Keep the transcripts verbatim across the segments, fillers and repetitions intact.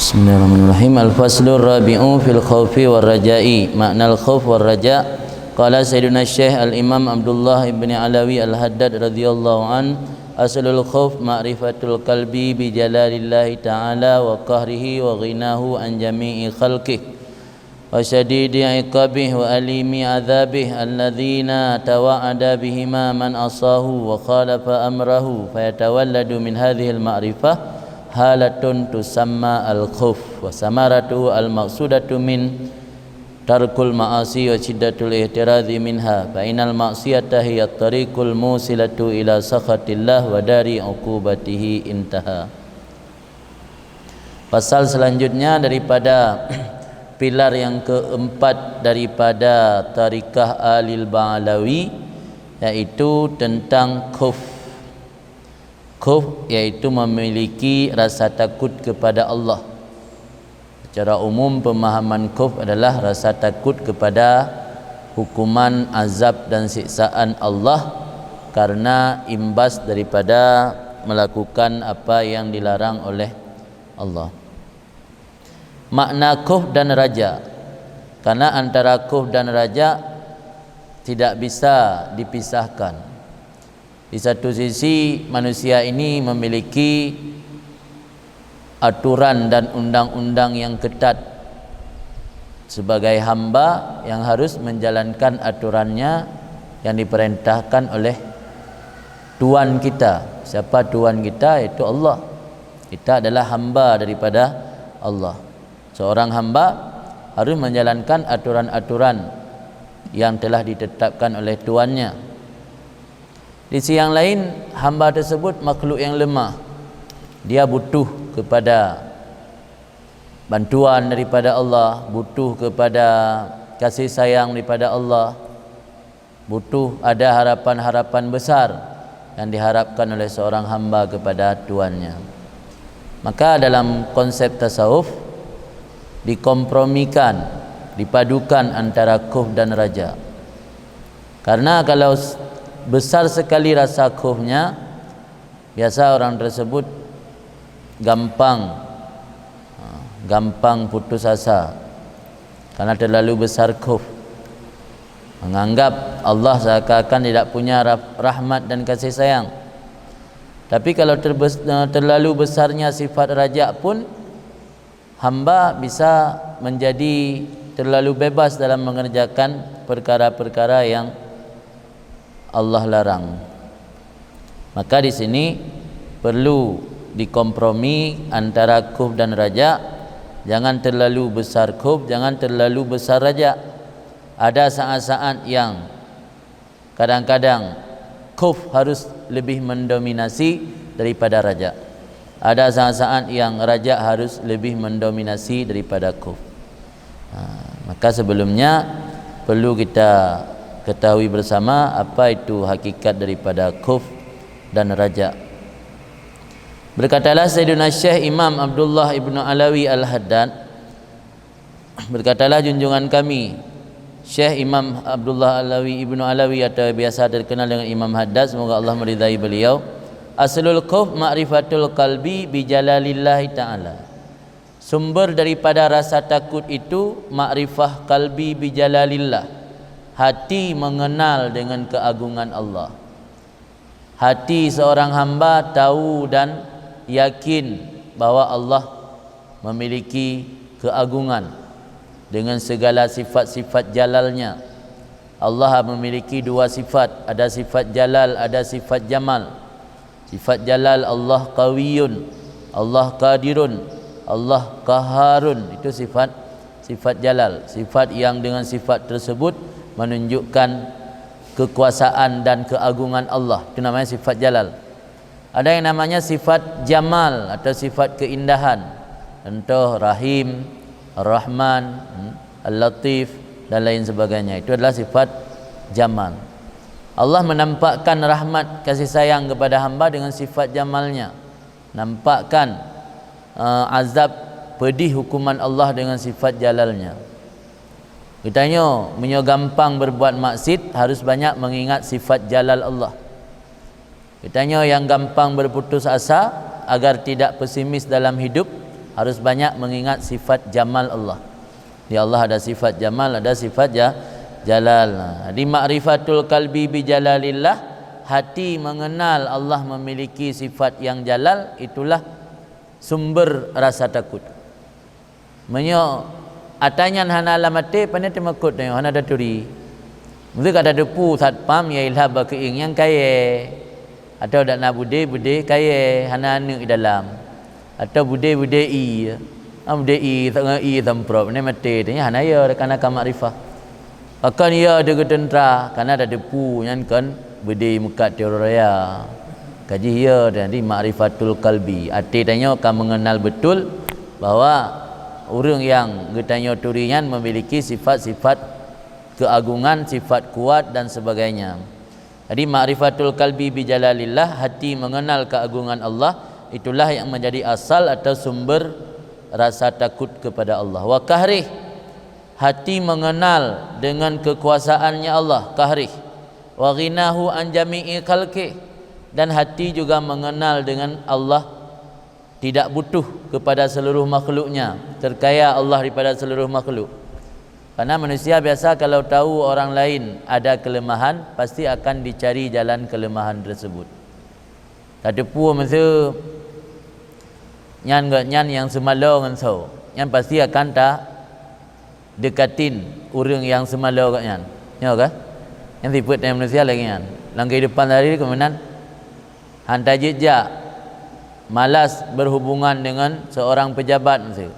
Bismillahirrahmanirrahim. Al-faslur rabi'u fil khaufi war raja'i. Makna al-khauf war raja'. Qala Sayyiduna Syekh Al-Imam Abdullah ibni Alawi Al-Haddad radhiyallahu an, "Aslul khauf ma'rifatul qalbi bi jalalillahi ta'ala wa qahrihi wa ghinahu an jami'i khalqih, wa syadidi iqabih wa alimi adzabih, alladzina tawa'ada bihima man asahu wa khalafa amrahu, fayatawalladu min hadzihil ma'rifah halatun tusamma al-khauf, wa samaratuhu al-maqsudatu min tarkul ma'asi wa syiddatul ihtiradzi minha, fa innal ma'siyata hiya tariqul musilatu ila sakhatillah wa dari uqubatihi." Intaha. Pasal selanjutnya daripada pilar yang keempat daripada tarikah Alil Ba'alawi, yaitu tentang khauf. Khauf yaitu memiliki rasa takut kepada Allah. Secara umum, pemahaman khauf adalah rasa takut kepada hukuman, azab dan siksaan Allah karena imbas daripada melakukan apa yang dilarang oleh Allah. Makna khauf dan raja. Karena antara khauf dan raja tidak bisa dipisahkan. Di satu sisi, manusia ini memiliki aturan dan undang-undang yang ketat. Sebagai hamba yang harus menjalankan aturannya yang diperintahkan oleh Tuhan kita. Siapa Tuhan kita? Yaitu Allah. Kita adalah hamba daripada Allah. Seorang hamba harus menjalankan aturan-aturan yang telah ditetapkan oleh tuannya. Di sisi yang lain, hamba tersebut makhluk yang lemah. Dia butuh kepada bantuan daripada Allah, butuh kepada kasih sayang daripada Allah, butuh ada harapan-harapan besar yang diharapkan oleh seorang hamba kepada tuannya. Maka dalam konsep tasawuf, dikompromikan, dipadukan antara khauf dan raja. Karena kalau s-, besar sekali rasa khaufnya, biasa orang tersebut gampang, ha, gampang putus asa karena terlalu besar khauf. Menganggap Allah seakan-akan tidak punya rah-, rahmat dan kasih sayang. Tapi kalau terbes-, eh, terlalu besarnya sifat raja pun, hamba bisa menjadi terlalu bebas dalam mengerjakan perkara-perkara yang Allah larang. Maka di sini perlu dikompromi antara khauf dan raja. Jangan terlalu besar khauf, jangan terlalu besar raja. Ada saat-saat yang kadang-kadang khauf harus lebih mendominasi daripada raja. Ada saat-saat yang raja harus lebih mendominasi daripada khauf. Ha, maka sebelumnya perlu kita ketahui bersama apa itu hakikat daripada khauf dan raja. Berkatalah Sayyidina Syekh Imam Abdullah Ibnu Alawi Al-Haddad, berkatalah junjungan kami, Syekh Imam Abdullah Alawi Ibnu Alawi atau biasa terkenal dengan Imam Haddad, semoga Allah meridai beliau, "Aslul khauf ma'rifatul qalbi bi jalalillahi ta'ala." Sumber daripada rasa takut itu makrifah qalbi bi jalalillahi, hati mengenal dengan keagungan Allah. Hati seorang hamba tahu dan yakin bahwa Allah memiliki keagungan dengan segala sifat-sifat jalalnya. Allah memiliki dua sifat, ada sifat jalal, ada sifat jamal. Sifat jalal, Allah qawiyun, Allah qadirun, Allah qaharun. Itu sifat, sifat jalal. Sifat yang dengan sifat tersebut menunjukkan kekuasaan dan keagungan Allah. Itu namanya sifat jalal. Ada yang namanya sifat jamal atau sifat keindahan. Contoh Rahim, Rahman, hmm, Al-Latif dan lain sebagainya. Itu adalah sifat jamal. Allah menampakkan rahmat kasih sayang kepada hamba dengan sifat jamalnya. Nampakkan, eh, azab pedih hukuman Allah dengan sifat jalalnya. Geutanyoe meunyoe gampang berbuat maksiat harus banyak mengingat sifat jalal Allah. Geutanyoe nyang gampang berputus asa, agar tidak pesimis dalam hidup, Harus banyak mengingat sifat jamal Allah. Di Allah ada sifat jamal, ada sifat ja-, jalal. Nah, jadi ma'rifatul qalbi bi jalalillah, hati mengenal Allah memiliki sifat yang jalal, itulah sumber rasa takut. Meunyoe ata nyan hana lam até, pane teumakot nyoe, hana taturi. Meuseu ka tateupeue satpam, ya ilah bak keuieng nyang kayée, atawa dak na budé-budé kayée, hana aneuk di dalam, atawa budé-budé ie, ha, budé ie, ngon ie samprot, pane maté, tanya hana ya, karena ka makrifah. Pakon ya deuh geuteuntra, karena tateupeue nyan kon beudé meukat teori raya. Ka jih ya, jadi makrifatul qalbi. Até tanyoe ka mengenal betul bahwa ureuëng nyang geutanyoe turi nyan memiliki sifat-sifat keagungan, sifat kuat dan sebagainya. Jadi makrifatul qalbi bi jalalillah, hati mengenal keagungan Allah, itulah yang menjadi asal atau sumber rasa takut kepada Allah. Wa kahrih, hati mengenal dengan kekuasaannya Allah, kahrih. Wa ghinahu an jami'i khalqih, dan hati juga mengenal dengan Allah tidak butuh kepada seluruh makhluknya, terkaya Allah daripada seluruh makhluk. Karena manusia biasa kalau tahu orang lain ada kelemahan, pasti akan dicari jalan kelemahan tersebut. Tateupeue meuseu nyan gobnyan nyang seumalo ngon soe, nyan pasti akan ta dekatin ureuëng nyang seumalo gobnyan. Nyoe ka? Nyang sifeuet manusia lagée nyan. Lam kehidupan sehari-hari keumenan han tajak malas berhubungan dengan seorang pejabat meuseu,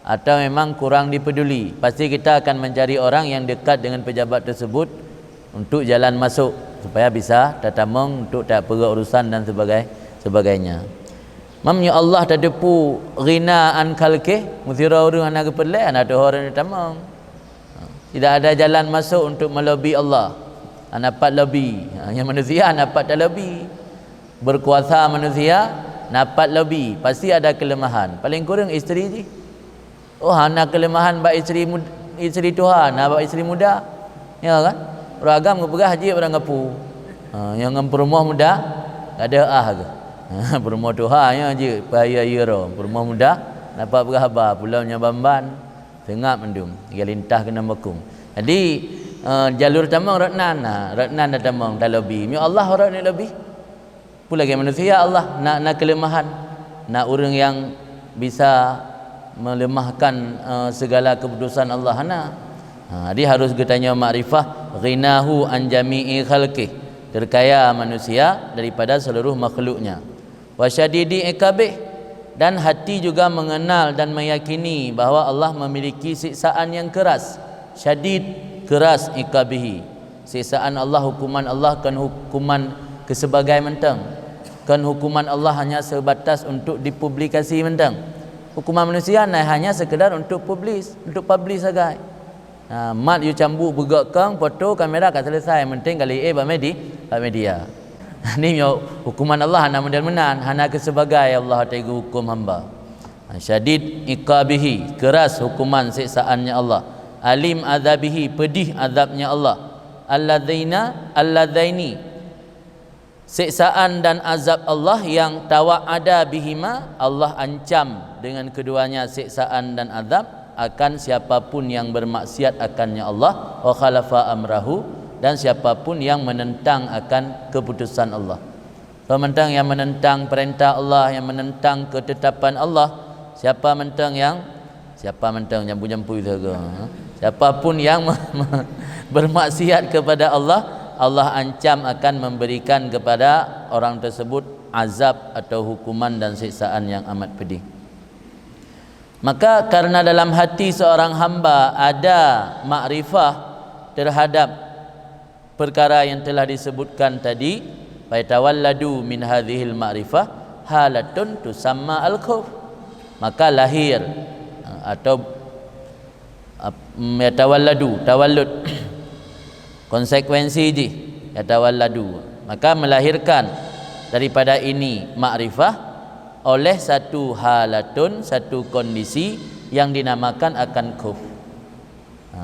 atau memang kurang dipeduli, pasti kita akan mencari orang yang dekat dengan pejabat tersebut untuk jalan masuk supaya bisa tatamong untuk tapeugah urusan dan sebagai sebagainya. Meunyoe Allah tateupeue ghina an khalqih, meusira ureuëng hana geupeureulée, hana teuhor hana tamong. Tidak ada jalan masuk untuk melobi Allah. Hana pat lobi. Ha, nyang manusia hana pat talobi. Berkuasa manusia hana pat lobi, pasti ada kelemahan. Paling kurang isteri jih. Oh, hana kelemahan bak isteri mud-, isteri tuha, na bak isteri muda. Ya kan? Ureuëng agam geupeugah jeuet ureuëng gapu. Ha, nyang ngon peurumoh muda, gadôh ah ke. Ha, peurumoh tuha nya jeuet, peuhayeu-hayeu ro. Peurumoh muda, dapat peugah haba, pulo nyoe ban-ban, seungab mandum, geulintah keunan bakong. Jadi, eh, jalur tamong rot nan, ha, rot nan na tamong talobi. Meunyoe Allah rot ni lobi. Peue lagée manusia Allah na, na kelemahan, na ureuëng nyang bisa melemahkan, eh, segala keputusan Allah, hana. Ha, jadi harus geutanyoe makrifah ghinahu an jami'i khalqih, terkaya manusia daripada seluruh makhluknya. Wa syadidi iqabih, dan hati juga mengenal dan meyakini bahwa Allah memiliki siksaan yang keras, syadid, keras, iqabihi. Siksaan Allah, hukuman Allah kon hukuman keusebagai mantong. Kon hukuman Allah hanya sebatas untuk dipublikasi mantong. Hukuman manusia na hanya sekedar untuk publis, untuk publis sagai. Ha, mat yue cambuk beugok kong, foto, kamera ka selesai, penting kali eh bak medi-, bak media. Ni nyoe hukuman Allah hana model meunan, hana keusebagai Allah watée geuhukum hamba. Ha, syadid iqabihi, keras hukuman siksaannya Allah. Alim azabihi, pedih azabnya Allah. Alladzina, alladzaini, siksaan dan azab Allah yang tawa'ada bihima, Allah ancam dengan keduanya siksaan dan azab akan siapapun yang bermaksiat akannya Allah, wa khalafa amrahu, dan siapapun yang menentang akan keputusan Allah. Soe mantong nyang menentang perintah Allah, nyang menentang ketetapan Allah, siapa mantong nyang, siapa mantong jampu-jampu itu ke? Siapapun yang bermaksiat kepada Allah, Allah ancam akan memberikan kepada orang tersebut azab atau hukuman dan siksaan yang amat pedih. Maka karena dalam hati seorang hamba ada makrifah terhadap perkara yang telah disebutkan tadi, fayatawalladu min hadzihil ma'rifah halatun tusamma al-khauf. Maka lahir, ha, atau, ap-, yatawalladu, tawallud, konsekuensi jih, yatawalladu. Maka melahirkan daripada ini makrifah oleh satu halatun, satu kondisi yang dinamakan akan khauf. Ha.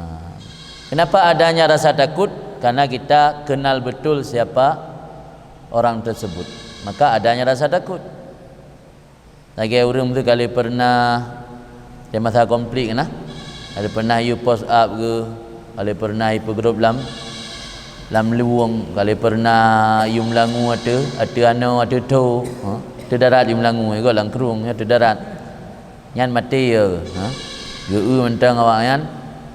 Kenapa adanya rasa takut? Karena kita kenal betul siapa orang tersebut. Maka adanya rasa takut. Lagée ureuëng tu kali pernah di masa konflik na, kali pernah yue post up ke, kali pernah yue peugrop lam lam luwong, kali pernah yue meulangu ateueh, ateueh anoe, ateueh tho, ha? Ateueh darat yue meulangu, igo lam krueng, ateueh darat. Nyan maté ya, ha? Geu-eu mantong awaknyan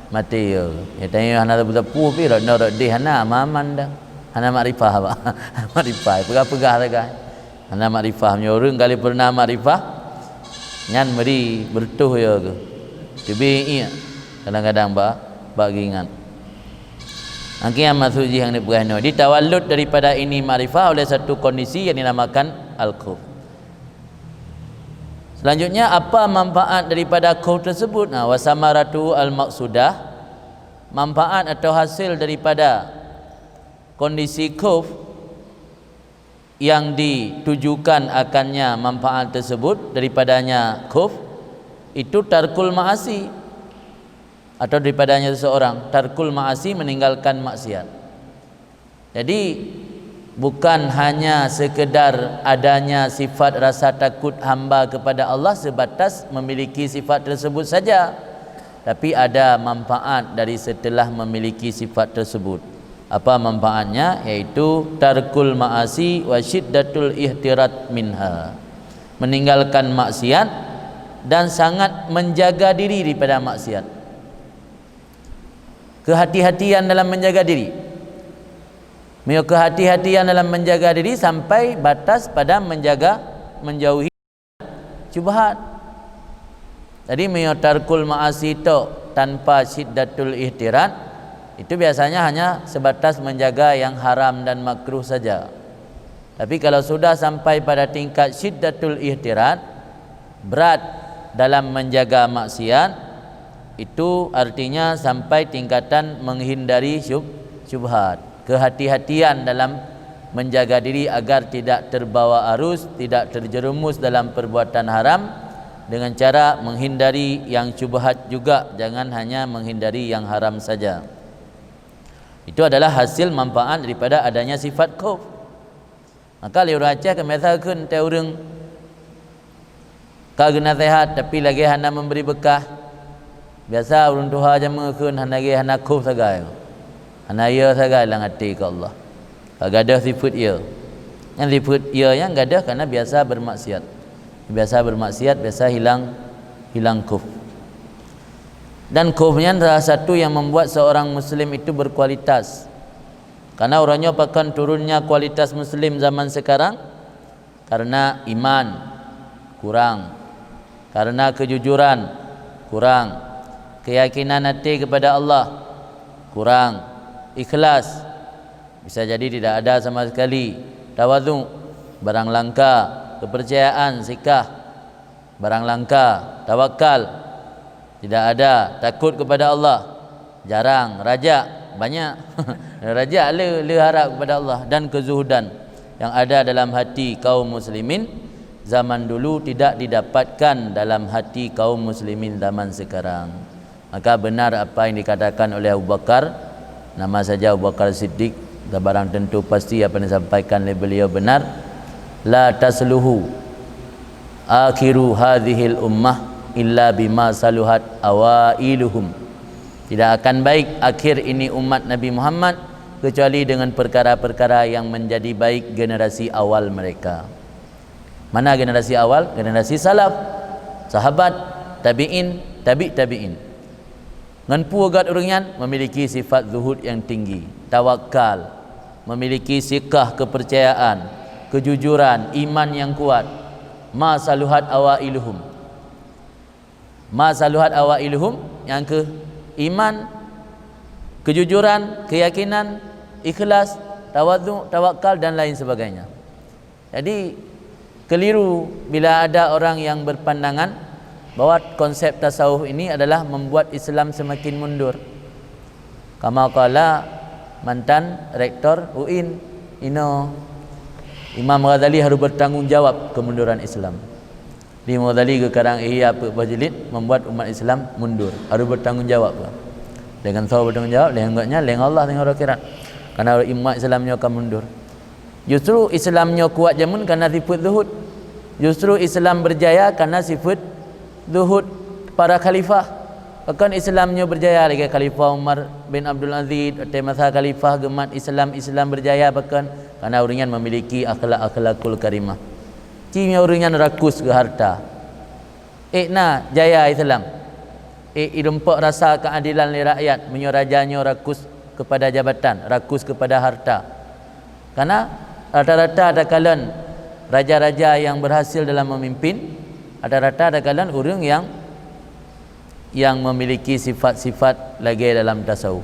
maté ya. Ya tanya hana sapeue-sapeue pi rot nyoe rot deh hana aman-aman dah. Hana makrifah ba. Makrifah peugah-peugah sagai. Hana makrifah, meunyoe ureuëng kali pernah makrifah, nyan meuri beureutoh ya ke. Teubiet kadang-kadang ba bak geuingat. Angkian maksud jih yang dipeugah nyoe, ditawallud daripada ini makrifah oleh satu kondisi yang dinamakan al-khauf. Selanjutnya, apa manfaat daripada khauf tersebut? Nah, wasamaratu al-maqsudah, manfaat atau hasil daripada kondisi khauf yang ditujukan akannya manfaat tersebut, daripadanya khauf, itu tarkul ma'asi, atau daripadanya seseorang, tarkul ma'asi, meninggalkan maksiat. Jadi, bukan hanya sekedar adanya sifat rasa takut hamba kepada Allah sebatas memiliki sifat tersebut saja, tapi ada manfaat dari setelah memiliki sifat tersebut. Apa manfaatnya? Yaitu tarkul ma'asi wa syiddatul ihtirat minha. Meninggalkan maksiat dan sangat menjaga diri daripada maksiat. Kehati-hatian dalam menjaga diri. Meunyoe kehati-hatian dalam menjaga diri sampai batas pada menjaga, menjauhi syubhat. Jadi, meunyoe tarkul ma'asi tok tanpa syiddatul ihtirat, itu biasanya hanya sebatas menjaga yang haram dan makruh saja. Tapi kalau sudah sampai pada tingkat syiddatul ihtirat, berat dalam menjaga maksiat, itu artinya sampai tingkatan menghindari syub-, syubhat. Kehati-hatian dalam menjaga diri agar tidak terbawa arus, tidak terjerumus dalam perbuatan haram, dengan cara menghindari yang syubhat juga, jangan hanya menghindari yang haram saja. Itu adalah hasil manfaat daripada adanya sifat khauf. Maka lé ureuëng Aceh ka biasa kheun teuh ureuëng ka geunaseuhat, tapi lagée hana memberi beukah. Biasa ureuëng tuha jameun kheun hana lagée hana khauf sagai. Hana ya sagai lam até keu Allah. Ka gadôh sifeuet ya. Nyan sifeuet ya nyan gadôh karena biasa bermaksiat. Biasa bermaksiat, biasa hilang, hilang khauf. Dan khauf nyan salah satu yang membuat seorang muslim itu berkualitas. Karena uroe nyoe pakon turunnya kualitas muslim zaman sekarang? Karena iman kurang, karena kejujuran kurang, keyakinan até kepada Allah kurang, ikhlas bisa jadi tidak ada sama sekali, tawadhu, barang langka, kepercayaan, sikah, barang langka, tawakal, tidak ada, takut kepada Allah jarang, rajak banyak. Rajak le, le harap kepada Allah, dan kezuhudan yang ada dalam hati kaum muslimin zaman dulu tidak didapatkan dalam hati kaum muslimin zaman sekarang. Maka benar apa yang dikatakan oleh Abu Bakar, nama saja Abu Bakar Siddiq, dan barang tentu pasti apa yang disampaikan oleh beliau benar. La tasluhu akhiru hadhil ummah illa bima saluhat awailuhum. Tidak akan baik akhir ini umat Nabi Muhammad kecuali dengan perkara-perkara yang menjadi baik generasi awal mereka. Mana generasi awal? Generasi salaf, sahabat, tabi'in, tabi' tabi'in. Ngon peue gét ureuëng nyan? Memiliki sifat zuhud yang tinggi, tawakal, memiliki sikah kepercayaan, kejujuran, iman yang kuat. Ma saluhat awailuhum. Ma saluhat awailuhum, nyang kheueh iman, kejujuran, keyakinan, ikhlas, tawadhu, tawakal dan lain sebagainya. Jadi, keliru bila ada orang yang berpandangan bahwa konsep tasawuf ini adalah membuat Islam semakin mundur. Kama qala mantan rektor U I N, inoe Imam Ghazali harus bertanggung jawab kemunduran Islam. Imam Ghazali geukarang Ihya peuet boh jilid, membuat umat Islam mundur, harus bertanggung jawab. Dengan soe bertanggung jawab? Dengan gobnyan, dengan Allah, dengan akhirat. Karena umat Islam nyoe ka mundur. Justru Islam nyoe kuat jameun karena sifat zuhud. Justru Islam berjaya karena sifat zuhud para khalifah. Pakon Islam nyoe berjaya lagée Khalifah Umar bin Abdul Aziz, watée masa khalifah geumat Islam, Islam berjaya pakon? Karena ureuëng nyan memiliki akhlak-akhlakul karimah. Ci meunyoe ureuëng nyan rakus keu harta, ék na jaya Islam. Ék irumpok rasa keadilan lé rakyat meunyoe raja nyoe rakus kepada jabatan, rakus kepada harta. Karena rata-rata takalon raja-raja yang berhasil dalam memimpin, rata-rata takalon ureuëng yang, yang memiliki sifat-sifat lagée dalam tasawuf.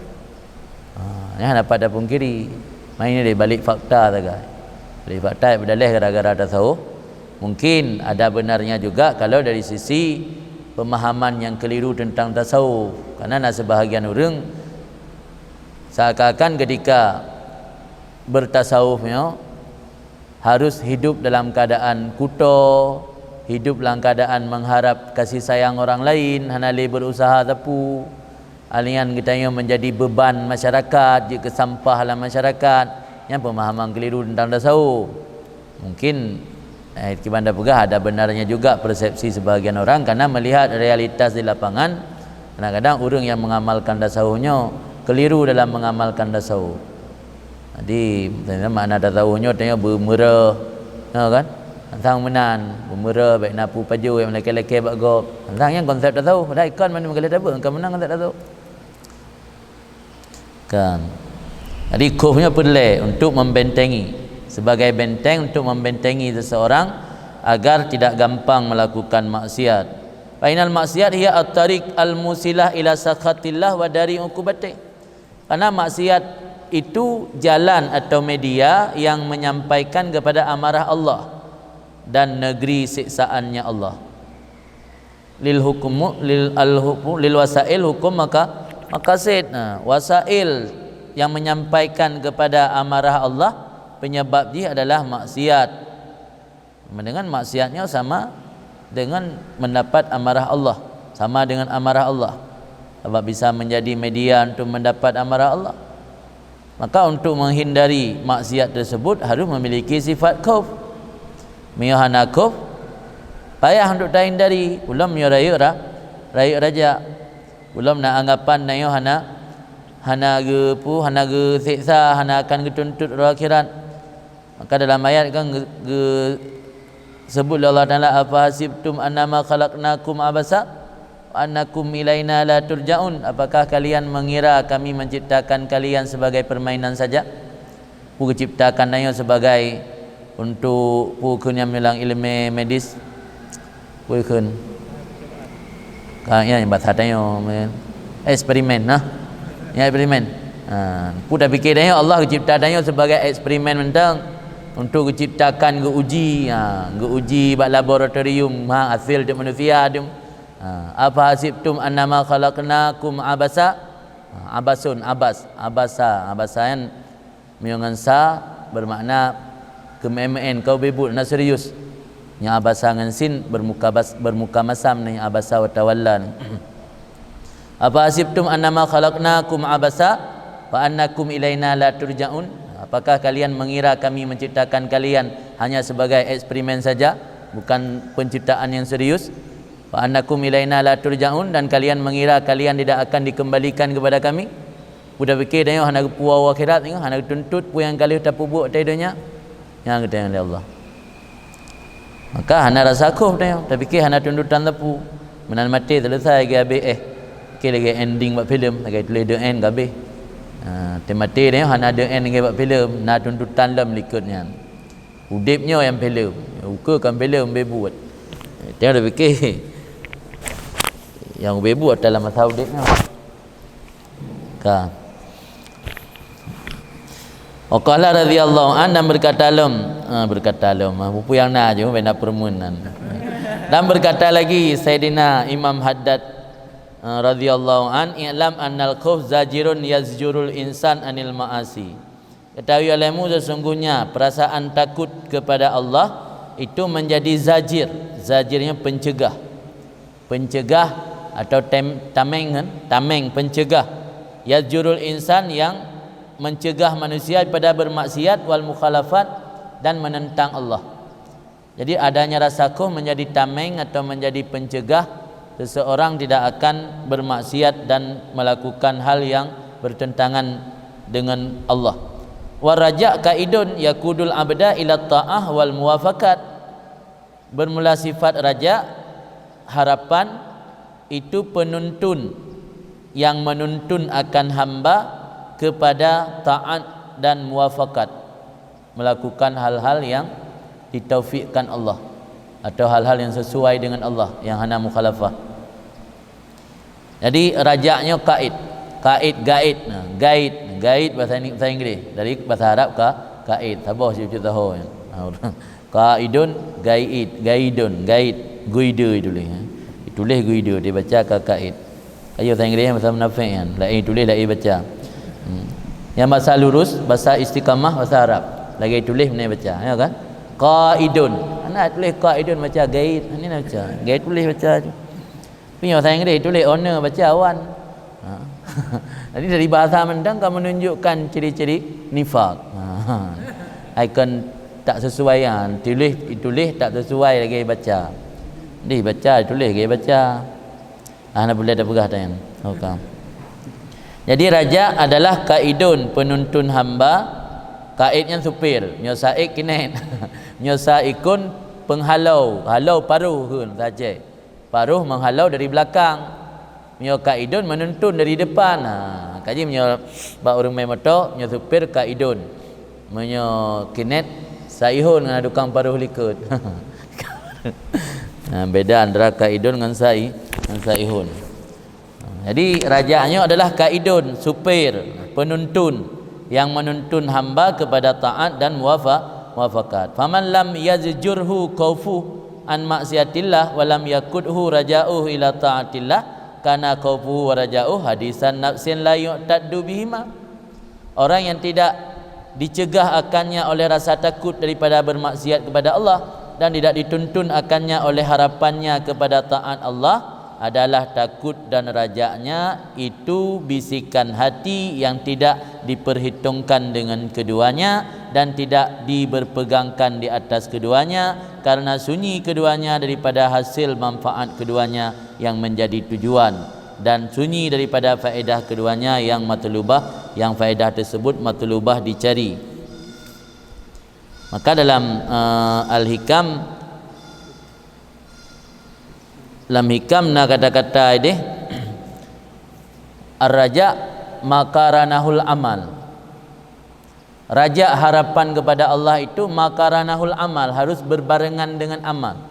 Ha, nyan hana pat tapungkiri. Maka ini dari balik fakta sagai. Balik fakta beudaleh gara-gara tasawuf. Mungkin ada benarnya juga kalau dari sisi pemahaman yang keliru tentang tasawuf. Karena na sebahagian ureuëng seakan-akan ketika bertasawuf nyoe harus hidup dalam keadaan kuto, hidup dalam keadaan mengharap kasih sayang orang lain, hana lé berusaha sapeue. Alian geutanyoe menjadi beban masyarakat, jeuet keu sampah lam masyarakat. Nyan pemahaman keliru tentang tasawuf. Mungkin, eh, kiban tapeugah ada benarnya juga persepsi sebahagian orang, karena melihat realitas di lapangan, kadang-kadang ureuëng yang mengamalkan tasawuf nyoe keliru dalam mengamalkan tasawuf. Jadi, makna tasawuf nyoe tanyoe beumeureuh, nyoe kan? Tantang meunan, beumeureuh, bék na peue pajoh nyang lakée-lakée bak gob. Tantang nyan konsep tasawuf, padahai kon mandum galeh tabeueng ka meunan konsep tasawuf. Kan. Jadi, khauf nyoe peureulée untuk membentengi, sebagai benteng untuk membentengi seseorang agar tidak gampang melakukan maksiat. Fa innal maksiat hiya at-tariq al-musilah ila sakhatillah wa dari uqubatih. Karena maksiat itu jalan atau media yang menyampaikan kepada amarah Allah dan negeri siksaannya Allah. Lil hukumu, lil al hukum, lil wasail hukum maka makasid. Nah, wasail yang menyampaikan kepada amarah Allah, penyebab jih adalah maksiat. Dengan maksiat nyoe sama dengan mendapat amarah Allah, sama dengan amarah Allah. Sabab bisa menjadi media untuk mendapat amarah Allah. Maka untuk menghindari maksiat tersebut harus memiliki sifat khauf. Meunyoe hana khauf, payah untuk tahindari. Ulôn meunyoe rayeuk ra-, rayeuk raja, ulôn na anggapan tanyoe hana, hana geupeue, hana geuseksa, hana akan geutuntot uroe akhirat. Maka dalam ayat kan ge-, geusebut lé Allah Taala, "Afa hasibtum annama khalaqnakum abasa wa annakum ilaina la turja'un?" Apakah kalian mengira Kami menciptakan kalian sebagai permainan saja? Peue geuciptakan tanyoe sebagai untuk peue kheun nyang bilang ileumé medis? Peue kheun? Ka, nyan bahasa tanyoe, men. Eksperimen, nah. Nyan eksperimen. Ha, peue tapike tanyoe Allah geucipta tanyoe sebagai eksperimen mantong untuk geuciptakan geuuji, ha, geuuji bak laboratorium, ha, hasil di manusia tu. Ha, afa hasibtum annama khalaqnakum abasa? Ha, abasun, abas, abasa, abasa nyan meunyoe ngon sa, bermakna keumeuén-meuén, ka ubé buet, na serius. Nyang abasa ngon sin bermuka bas-, bermuka masam, nyang abasa wa tawalla. Afa hasibtum annama khalaqnakum abasa wa annakum ilaina la turja'un? Apakah kalian mengira Kami menciptakan kalian hanya sebagai eksperimen saja, bukan penciptaan yang serius? Wa annakum ilaina la turja'un, dan kalian mengira kalian tidak akan dikembalikan kepada Kami? Peue tapike tanyoe hana geupuwoe u akhirat, tanyoe hana geutuntot peue nyang ka lheueh tapeubuet di donya. Nyan geutanyong lé Allah. Maka hana rasa khauf tanyoe, tapike hana tuntotan sapeue. Meunan maté, selesai, lagée habéh, eh. Oke, lagée ending bak filem, lagée tuléh the end, ka habéh. Ha, teumaté tanyoe hana the end lagée bak filem, na tuntotan lom likot nyan. Udeb nyoe nyang filem, ukeue kon filem ubé buet. Tanyoe tapike nyang ubé buet dalam masa udeb nyoe. Ka. Wa qala radhiyallahu anhu, dan berkata lom, ha, berkata lom, ha, peue nyang na jih, bak na peureumeun nyan. Dan berkata lagi Saidina Imam Haddad, ha, radhiyallahu an, "I'lam annal khauf zajirun yazjurul insan anil ma'asi." Ketahui olehmu, sesungguhnya perasaan takut kepada Allah itu menjadi zajir. Zajirnya pencegah. Pencegah atau tem-, tameng, kan? Tameng, pencegah. Yazjurul insan, yang mencegah manusia daripada bermaksiat, wal mukhalafat, dan menentang Allah. Jadi, adanya rasa khuh menjadi tameng atau menjadi pencegah seseorang tidak akan bermaksiat dan melakukan hal yang bertentangan dengan Allah. Wa raja kaidun yakudul abda ila ta'ah wal muwafaqat. Bermula sifat raja, harapan, itu penuntun yang menuntun akan hamba kepada taat dan muwafaqat, melakukan hal-hal yang ditaufikkan Allah atau hal-hal yang sesuai dengan Allah, yang hana mukhalafah. Jadi, raja nyoe kaid. Kaid, gaid. Nah, gaid, gaid bahasa Ini-, bahasa Inggris. Dari bahasa Arab ka, kaid. Saboh cucu tahu. Nah, orang kaidun, gaid, gaidun, gaid. Guide tulis, eh. Ditulis guide, dibaca ka kaid. Ayo bahasa Inggris, bahasa munafik kan. Lain tulis, lain baca. Hmm. Yang bahasa lurus, bahasa istiqamah, bahasa Arab. Lagi tulis, mana baca, ya kan? Qaidun. Anak tulis qaidun, baca gaid. Ini nak baca. Gaid tulis, baca tu. Tapi bahasa Inggris tulis owner, baca awan. Ha. Jadi, dari bahasa mantong ka menunjukkan ciri-ciri nifak. Ha. Ikon tak sesuai, ha. Tulis, tulis tak sesuai lagi baca. Jadi, baca, tulis lagi baca. Ah, hana boleh dah peugah tanya. Oke. Jadi, raja adalah kaidun, penuntun hamba. Kaid nyan supir, nyoe saik kinet. Nyoe saikun penghalau, halau paruh kheun saja. Paruh menghalau dari belakang. Meunyoe kaidun menuntun dari depan. Ha, kaji meunyoe bak ureuëng main moto, nyoe supir kaidun. Meunyoe kinet, saihun ngon tukang paruh likot. Ha, beda antara kaidun ngon sai-, ngon saihun. Jadi, raja nyoe adalah kaidun, supir, penuntun yang menuntun hamba kepada taat dan muwafa-, muwafaqat. Faman lam yazjurhu khaufuhu an maksiatillah wa lam yakudhu raja'uhu ila taatillah, kana khaufuhu wa raja'uhu hadisan nafsin la yu'taddu bihima. Orang yang tidak dicegah akannya oleh rasa takut daripada bermaksiat kepada Allah dan tidak dituntun akannya oleh harapannya kepada taat Allah adalah takut dan rajaknya itu bisikan hati yang tidak diperhitungkan dengan keduanya dan tidak diberpegangkan di atas keduanya, karena sunyi keduanya daripada hasil manfaat keduanya yang menjadi tujuan, dan sunyi daripada faedah keduanya yang matlubah, yang faedah tersebut matlubah dicari. Maka dalam, eh, Al-Hikam, lam Hikam na kata-kata ideh, "Ar-raja makaranahul amal." Rajak, harapan kepada Allah itu makaranahul amal, harus berbarengan dengan amal.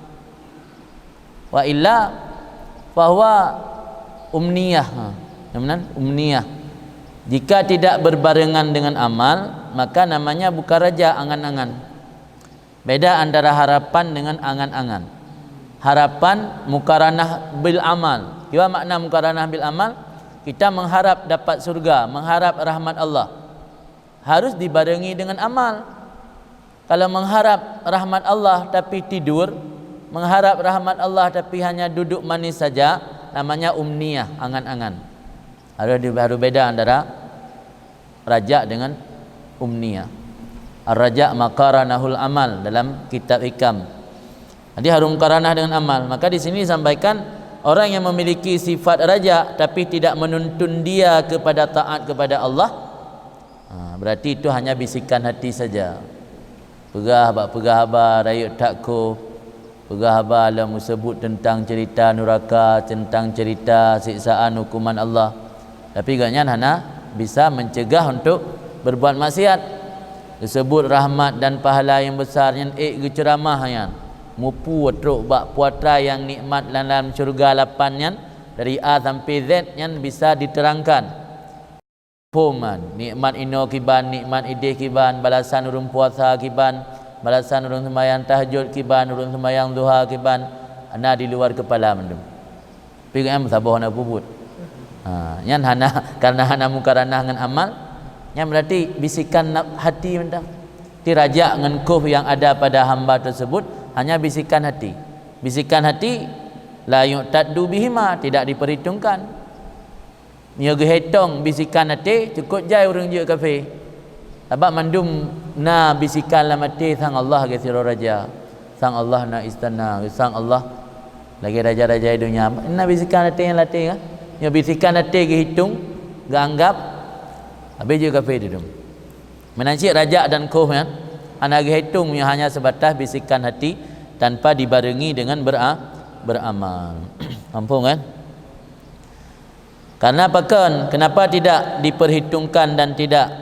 Wa illa fahuwa umniyah. Ha, namanya umniyah. Jika tidak berbarengan dengan amal, maka namanya bukan raja, angan-angan. Beda antara harapan dengan angan-angan. Harapan mukaranah bil amal. Kiban makna mukaranah bil amal? Kita mengharap dapat surga, mengharap rahmat Allah. Harus dibarengi dengan amal. Kalau mengharap rahmat Allah tapi tidur, mengharap rahmat Allah tapi hanya duduk manis saja, namanya umniyah, angan-angan. Harus di-, harus beda antara rajak dengan umniyah. Ar-rajak makaranahul amal dalam kitab Hikam. Jadi, harus mukaranah dengan amal. Maka di sini disampaikan, orang yang memiliki sifat rajak tapi tidak menuntun dia kepada taat kepada Allah, ha, berarti itu hanya bisikan hati saja. Peugah bak peugah haba rayeuk that kho, peugah haba lom geuseubut teuntang ceurita nuraka, teuntang ceurita siksaan huköman Allah. Tapi gobnyan hana bisa mencegah untuk berbuat maksiat. Geuseubut rahmat dan pahala nyang besar nyan ék geuceuramah nyan. Mupu trok bak putra nyang nikmat lam, lam syeuruga lapan nyan, dari A sampai Z nyan bisa diterangkan. Phom nyan, nikmat inoe kiban, nikmat ideh kiban, balasan ureuëng puasa kiban, balasan ureuëng seumayang tahajud kiban, ureuëng seumayang duha kiban, na di luar keupala mandum. Tapi gobnyan meusaboh hana peubuet. Ha, nyan hana, karena hana mukaranah ngon amal, nyan berarti bisikan naf-, hati mantong. Ti rajak ngon khuh yang ada pada hamba tersebut hanya bisikan hati. Bisikan hati, la yu'taddu bihima, tidak diperhitungkan. Nyoe geuhitong bisikan até, cukôp jai ureuëng jeuet kafé. Sabab mandum na bisikan lam até sang Allah geuh sidroe raja. Sang Allah na istana, sang Allah lagèe raja-raja di dunia. Na bisikan até nyang lateh kan? Nyoe bisikan até geuhitong, geuanggap, habis jeuet kafé di dum. Meunan cit rajak dan khof nyan hana geuhitong, nyoe hanya sebatas bisikan hati tanpa dibarengi dengan bera-, beramal. Muphom kan? Karena pakon, kenapa tidak diperhitungkan dan tidak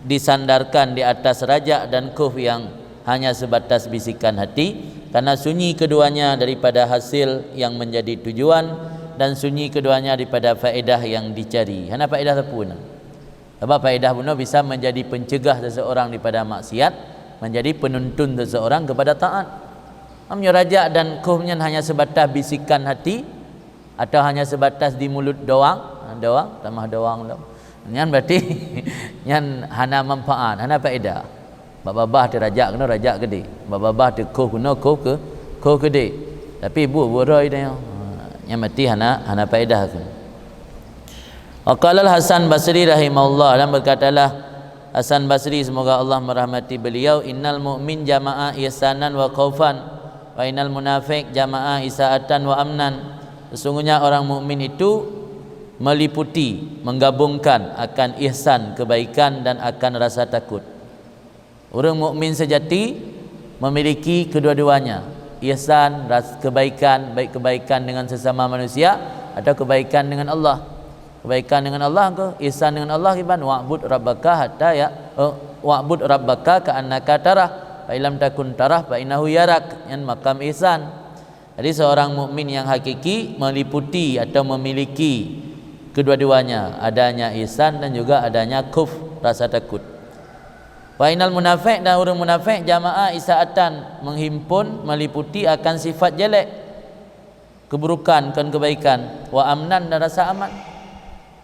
disandarkan di atas rajak dan khof yang hanya sebatas bisikan hati? Karena sunyi keduanya daripada hasil yang menjadi tujuan dan sunyi keduanya daripada faedah yang dicari. Hana faedah sapeue na. Sebab faedah bunoe bisa menjadi pencegah seseorang daripada maksiat, menjadi penuntun seseorang kepada taat. Meunyoe rajak dan khof nyan hanya sebatas bisikan hati, atau hanya sebatas di mulut doang, ha, doang, tamah doang lom. Nyan berarti nyan hana manfaat, hana faedah. Bak babah teu rajak keunoe, rajak keudéh. Bak babah teu khof keunoe, khof keu-, khof keudéh. Tapi buet-buet rhoi tanyoe. Ha, nyan berarti hana, hana faedah tu. Wa qala Al-Hasan Basri rahimahullah, dan berkatalah Hasan Basri, semoga Allah merahmati beliau, "Innal mu'min jama'a ihsanan wa khaufan, wa innal munafiq jama'a isaatan wa amnan." Sesungguhnya orang mukmin itu meliputi, menggabungkan akan ihsan, kebaikan, dan akan rasa takut. Ureuëng mukmin sejati memiliki kedua-duanya, ihsan, ras-, kebaikan, baik kebaikan dengan sesama manusia atau kebaikan dengan Allah. Kebaikan dengan Allah ke, ihsan dengan Allah kiban, "Wa'bud rabbaka hatta ya-, eh, wa'bud rabbaka ka'annaka tarah, fa illam takun tarah, fa innahu yarak." Nyan makam ihsan. Jadi, seorang mukmin yang hakiki meliputi atau memiliki kedua-duanya, adanya ihsan dan juga adanya khauf, rasa takut. Wa innal munafiq, dan ureuëng munafik, jama'a isaatan, menghimpun, meliputi akan sifat jelek, keburukan, kon kebaikan, wa amnan, dan rasa aman.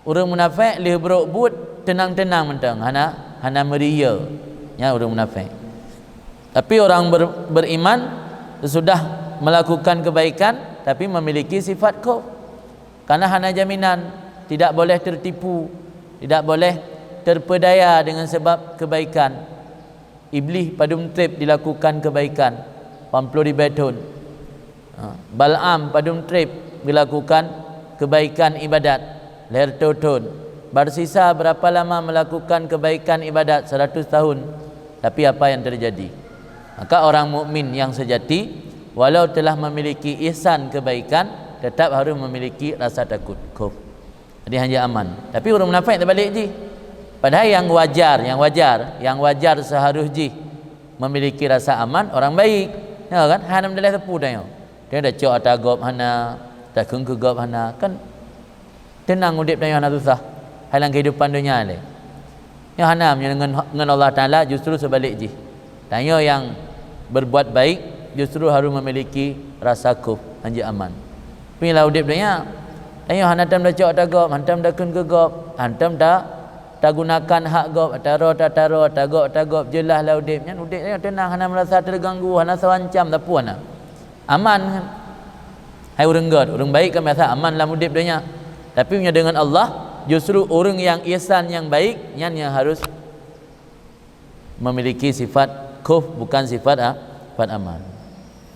Ureuëng munafik lheueh brok buet teunang-teunang mantong, hana, hana meuria. Nyan ureuëng munafik. Tapi orang ber-, beriman sesudah melakukan kebaikan tapi memiliki sifat khauf. Karena hana jaminan, tidak boleh tertipu, tidak boleh terpedaya dengan sebab kebaikan. Iblih padum treb dilakukan kebaikan, lapan ploh ribèe thon. Ha, Bal'am padum treb dilakukan kebaikan ibadat, lhèe reutôh thon. Barsisa berapa lama melakukan kebaikan ibadat? Seratus tahun. Tapi apa yang terjadi? Maka orang mukmin yang sejati, walau telah memiliki ihsan kebaikan, tetap harus memiliki rasa takut, khauf. Jadi hana aman. Tapi ureuëng munafik teubalik jih. Padahai nyang wajar, nyang wajar, nyang wajar seharus jih memiliki rasa aman orang baik. Ya kan? Hana meudaleh teupeu tanyoe. Tanyoe tacok ata gob hana, takheun keu gob hana. Kan teunang udeb tanyoe hana susah. Hai lam kehidupan dunia lé. Nyoe hana meunyoe ngon, ngon Allah Taala justru seubalik jih. Tanyoe nyang berbuat baik justru harus memiliki rasa khauf, hanjeuet aman. Tapi lam udeb donya, tanyoe hana tom tacok ata gob, hana tom takheun keu gob, hana tom ta-, tagunakan hak gob, ata roh ta-, ata roh, ata gob, ata gob, jeulaih lam udeb nyan, udeb tanyoe teunang, hana meurasa teuganggu, hana sawancam, sapeue na. Aman kan? Hai ureuëng gét, ureuëng baik kan biasa aman lam udeb donya. Tapi meunyoe deungon Allah, justru ureuëng nyang ihsan, nyang baik, nyan nyang harus memiliki sifat khauf, bukan sifat a-, sifat aman.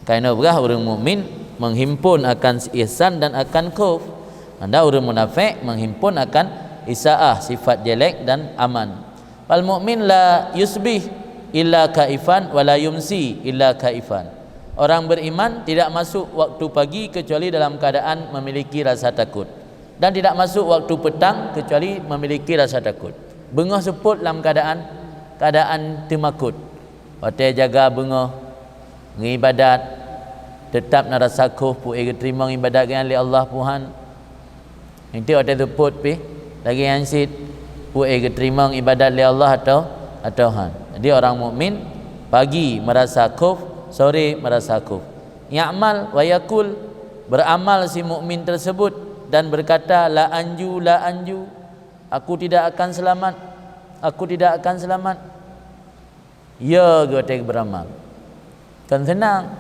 Kareuna peugah ureuëng mukmin menghimpun akan ihsan dan akan khauf. Anda ureuëng munafik menghimpun akan isaah, sifat jelek dan aman. Fal mukmin la yusbih illa khaifan wa la yumsi illa khaifan. Orang beriman tidak masuk waktu pagi kecuali dalam keadaan memiliki rasa takut, dan tidak masuk waktu petang kecuali memiliki rasa takut. Beungoh seupôt lam keadaan, keadaan teumakot. Watée jaga beungoh, ngibadat, teutab na rasa khauf peue geuteurimong ibadat geuhnyan lé Allah peue han. Inti watée seupôt pih, lagée nyan cit, peue geuteurimong ibadat lé Allah atau, atau han. Jadi orang mukmin pagi meurasa khauf, sore meurasa khauf. Ya'mal wa yaqul, beramal si mukmin tersebut dan berkata, "La anju, la anju, aku tidak akan selamat, aku tidak akan selamat." Ya, geuh watée beuramal. Kan seunang.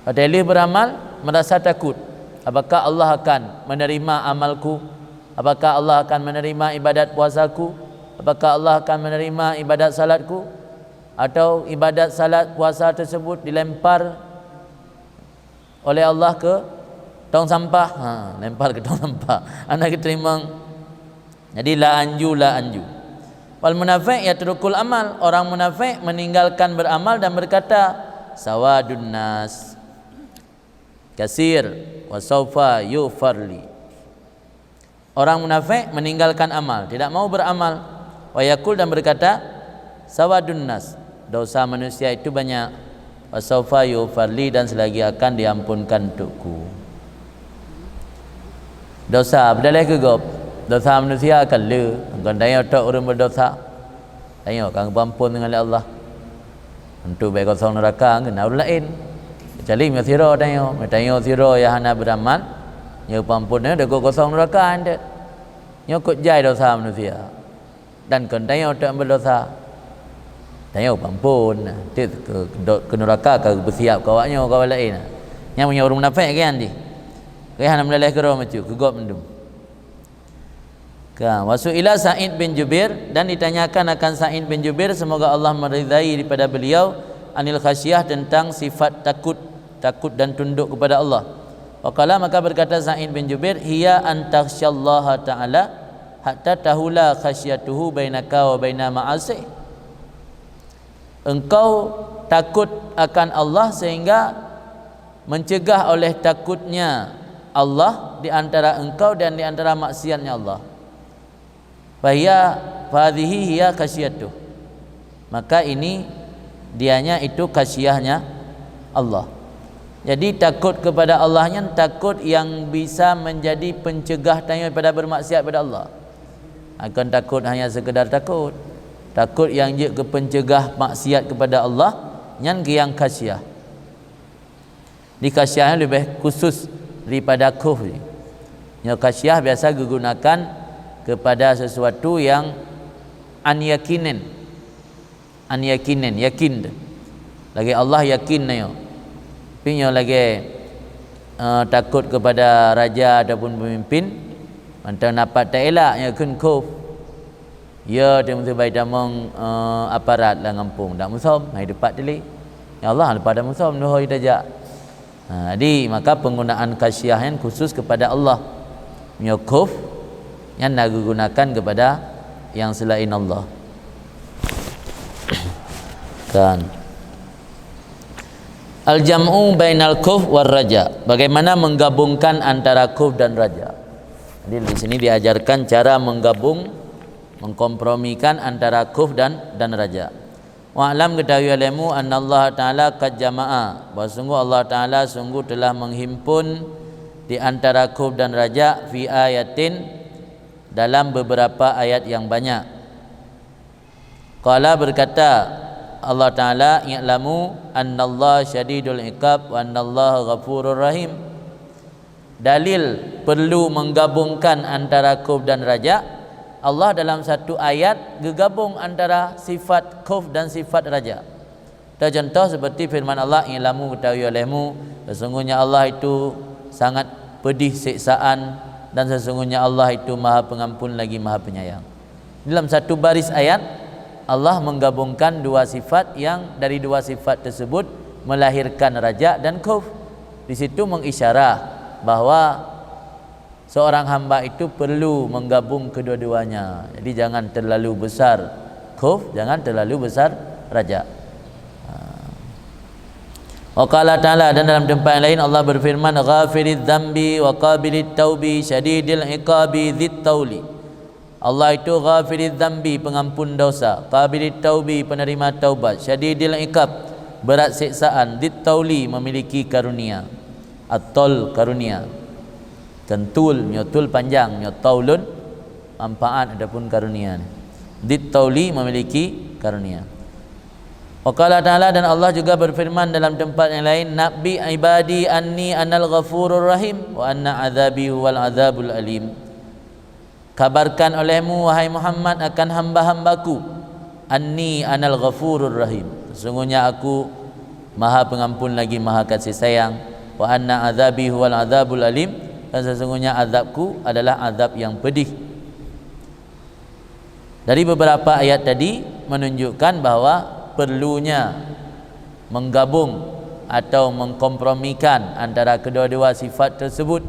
Watée lheueh beuramal, meurasa takot. Apakah Allah akan menerima amalku? Apakah Allah akan menerima ibadat puasaku? Apakah Allah akan menerima ibadat salatku? Atau ibadat salat puasa tersebut dilempar oleh Allah ke tong sampah. Ha, lempar ke tong sampah. Hana geuteurimong. Jadi la anju, la anju. Wal munafiq yatrukul amal. Orang munafik meninggalkan beramal dan berkata, "Sawadun nas kasir wa saufa yughfar li." Orang munafik meninggalkan amal, tidak mau beramal. Wa yaqul, dan berkata, "Sawadun nas, dosa manusia itu banyak. Wa saufa yughfar li, dan selagi akan diampunkan untukku." Dosa, beudaleh keu gob. Dosa manusia kan le, kon tanyoe tok ureuëng berdosa. Tanyoe ka geupeuampon deungon lé Allah. Untuk bék kosong neuraka, keu na ureuëng laén. Kecuali meunyoe sidroe tanyoe, meunyoe tanyoe sidroe nyang hana beuramal, nyoe peuampun nyoe deuh kosong neuraka entet. Nyoe kok jai dosa manusia. Dan kon tanyoe tok berdosa. Tanyoe peuampun, entet keu, keu neuraka ka geupeusiap keu awak nyoe, keu awak laén. Nyang meunyoe ureuëng munafik kan jih. Keu hana meulaléh keudroe meucue, keu gob mandum. Ka, wa su'ila Sa'id bin Jubair, dan ditanyakan akan Sa'id bin Jubair, semoga Allah meridai daripada beliau, anil khasyah, tentang sifat takut, takut dan tunduk kepada Allah. Wa qala, maka berkata Sa'id bin Jubair, "Hiya an takhsyallaha ta'ala hatta tahula khasyatuhu bainaka wa baina ma'asih." Engkau takut akan Allah sehingga mencegah oleh takutnya Allah di antara engkau dan di antara maksiatnya Allah. Fahiya, fahadhihi hiya khasyatuh. Maka ini dianya itu khasyahnya Allah. Jadi takut kepada Allah nyan takut yang bisa menjadi pencegah tanyoe pada bermaksiat pada Allah. Bukan takut hanya sekedar takut. Takut yang jeuet keu pencegah maksiat kepada Allah, nyan keu nyang khasyah. Di khasyah leubeh khusus daripada khauf. Nyoe khasyah biasa digunakan kepada sesuatu yang an yakinin. An yakinin, yakin tu. Lagée Allah yakin na nyoe. Tapi nyoe lagée, eh, takot kepada raja ataupun pemimpin, mantong dapat taelak nyoe kheun khauf. Ya, teuma seubai tamong, eh, aparat lam gampông, dak musom, hai teumpat teulik. Ya Allah, leupah dak musom, dua hari tajak. Ha, jadi, maka penggunaan khasyah nyan khusus kepada Allah. Nyoe khauf, nyan na digunakan kepada yang selain Allah. Kan. Al-jam'u bainal khauf war raja. Bagaimana menggabungkan antara khauf dan raja? Jadi, di sini diajarkan cara menggabung, mengkompromikan antara khauf dan, dan raja. Wa'lam, geutahui olehmu, annallaha ta'ala qad jama'a, bahwa sungguh Allah Ta'ala sungguh telah menghimpun di antara khauf dan raja fi ayatin, dalam beberapa ayat yang banyak. Qala, berkata Allah Ta'ala, "I'lamu annallaha syadidul iqab wa annallaha ghafurur rahim." Dalil perlu menggabungkan antara khauf dan raja, Allah dalam satu ayat geugabung antara sifat khauf dan sifat raja. Contoh seperti firman Allah, "I'lamu, geutahui olehmu, sesungguhnya Allah itu sangat pedih siksaan, dan sesungguhnya Allah itu Maha Pengampun lagi Maha Penyayang." Dalam satu baris ayat, Allah menggabungkan dua sifat yang dari dua sifat tersebut melahirkan raja dan khauf. Di situ mengisyarah bahwa seorang hamba itu perlu menggabung kedua-duanya. Jadi, jangan terlalu besar khauf, jangan terlalu besar raja. Ha. Wa qala ta'ala, dan dalam tempat yang lain Allah berfirman, "Ghafiridz dzambi wa qabilit taubi syadidil iqabi dzit tauli." Allah itu Ghafiridz dzambi, pengampun dosa, Qabilit taubi, penerima taubat, Syadidil iqab, berat siksaan, Dzit tauli, memiliki karunia. At-taul, karunia. Kan tul, nyoe tul panjang, nyoe taulun, manfaat ataupun karunia. Dzit tauli, memiliki karunia. Wa qala ta'ala, dan Allah juga berfirman dalam tempat yang lain, "Nabbi ibadi anni anal ghafurur rahim, wa anna adzabi huwal adzabul alim." Kabarkan olehmu, wahai Muhammad, akan hamba-hambaku, anni anal ghafurur rahim, sesungguhnya aku Maha Pengampun lagi Maha Kasih Sayang, wa anna adzabi huwal adzabul alim, dan sesungguhnya azabku adalah azab yang pedih. Dari beberapa ayat tadi menunjukkan bahwa perlunya menggabung atau mengkompromikan antara kedua-dua sifat tersebut.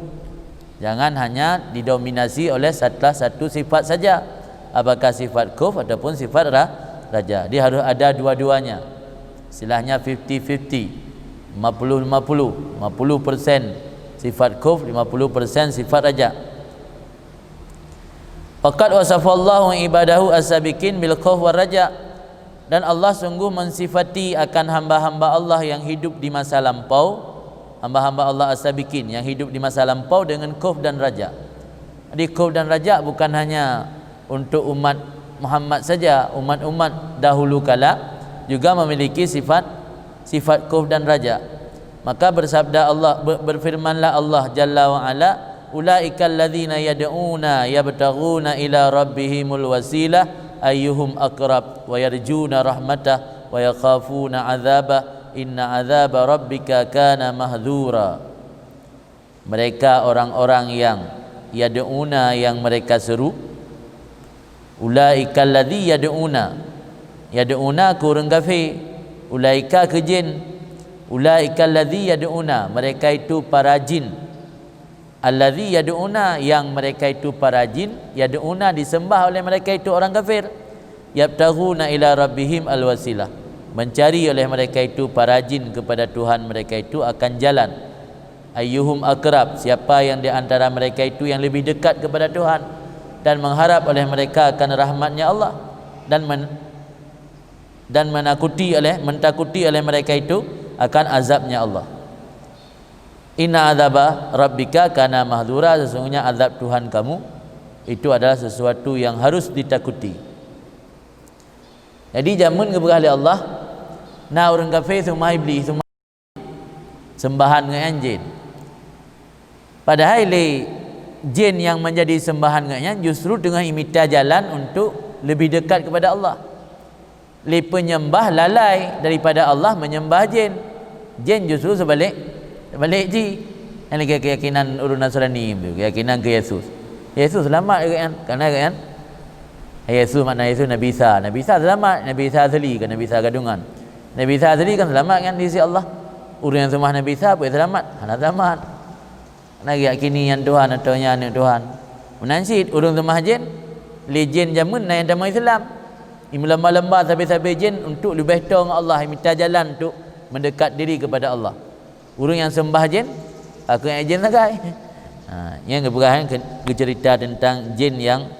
Jangan hanya didominasi oleh salah satu sifat saja, apakah sifat khauf ataupun sifat ra-, raja. Dia harus ada dua-duanya. Istilahnya fifty fifty, lima puluh lima puluh, lima puluh persen sifat khauf, lima puluh persen sifat raja. Faqad wasafallahu ibadahu as-sabiqin bil khauf war raja. Dan Allah sungguh mensifati akan hamba-hamba Allah yang hidup di masa lampau, hamba-hamba Allah as-sabiqin yang hidup di masa lampau dengan khauf dan raja. Jadi khauf dan raja bukan hanya untuk umat Muhammad saja, umat-umat dahulu kala juga memiliki sifat, sifat khauf dan raja. Maka bersabda Allah, ber-, berfirmanlah Allah Jalla wa Ala, "Ulaikal ladzina yad'una yabtaghuna ila rabbihimul wasilah ayyuhum aqrab wa yarjuna rahmatah wa yakhafuna adzabah, inna adzaba rabbika kana mahdzura." Mereka orang-orang yang yad'una, yang mereka seru, ulaikal ladzi yad'una, yad'una keu ureuëng kafé, ulaika keu jén, ulaikal ladzi yad'una, mereka itu para jin, alladzi yad'una, yang mereka itu para jin, yad'una, disembah oleh mereka itu orang kafir, yabtaghuna ila rabbihim alwasilah, mencari oleh mereka itu para jin kepada Tuhan mereka itu akan jalan. Ayyuhum aqrab, siapa yang di antara mereka itu yang lebih dekat kepada Tuhan dan mengharap oleh mereka akan rahmatnya Allah dan men-, dan menakuti oleh, mentakuti oleh mereka itu akan azabnya Allah. Inna adzaba rabbika kana mahdzura, sesungguhnya azab Tuhan kamu itu adalah sesuatu yang harus ditakuti. Jadi jameun geupeugah lé Allah, na ureuëng kafé seumah Iblih, seumah sembahan ngon jén. Padahai lé jén nyang menjadi sembahan ngon nyan justru teungoh imita jalan untuk lebih dekat kepada Allah. Lé penyembah lalai daripada Allah menyembah jén. Jén justru seubalik, seubalik jih. Nyan lagée keuyakinan ureuëng Nasrani tu, keuyakinan keu Yesus. Yesus seulamat keu nyan, karena keu nyan Yesus makna Yesus Nabi Isa. Nabi Isa seulamat, Nabi Isa asli, kon Nabi Isa gadungan. Nabi Isa asli kan seulamat nyan di sisi Allah. Ureuëng nyang seumah Nabi Isa peue seulamat? Hana seulamat. Karena geuyakini nyan Tuhan atawa nyan aneuëk Tuhan. Meunan cit ureuëng seumah jén, lé jén jameun na nyang tamong Islam. Imeulamba-lamba sabe-sabe jén untuk leubeh toe ngon Allah, imita jalan untuk mendekat diri kepada Allah. Ureuëng nyang seumbah jén, ka keuneuk jén sagai. Ha, nyang geupeugah nyan geuceurita teuntang jén nyang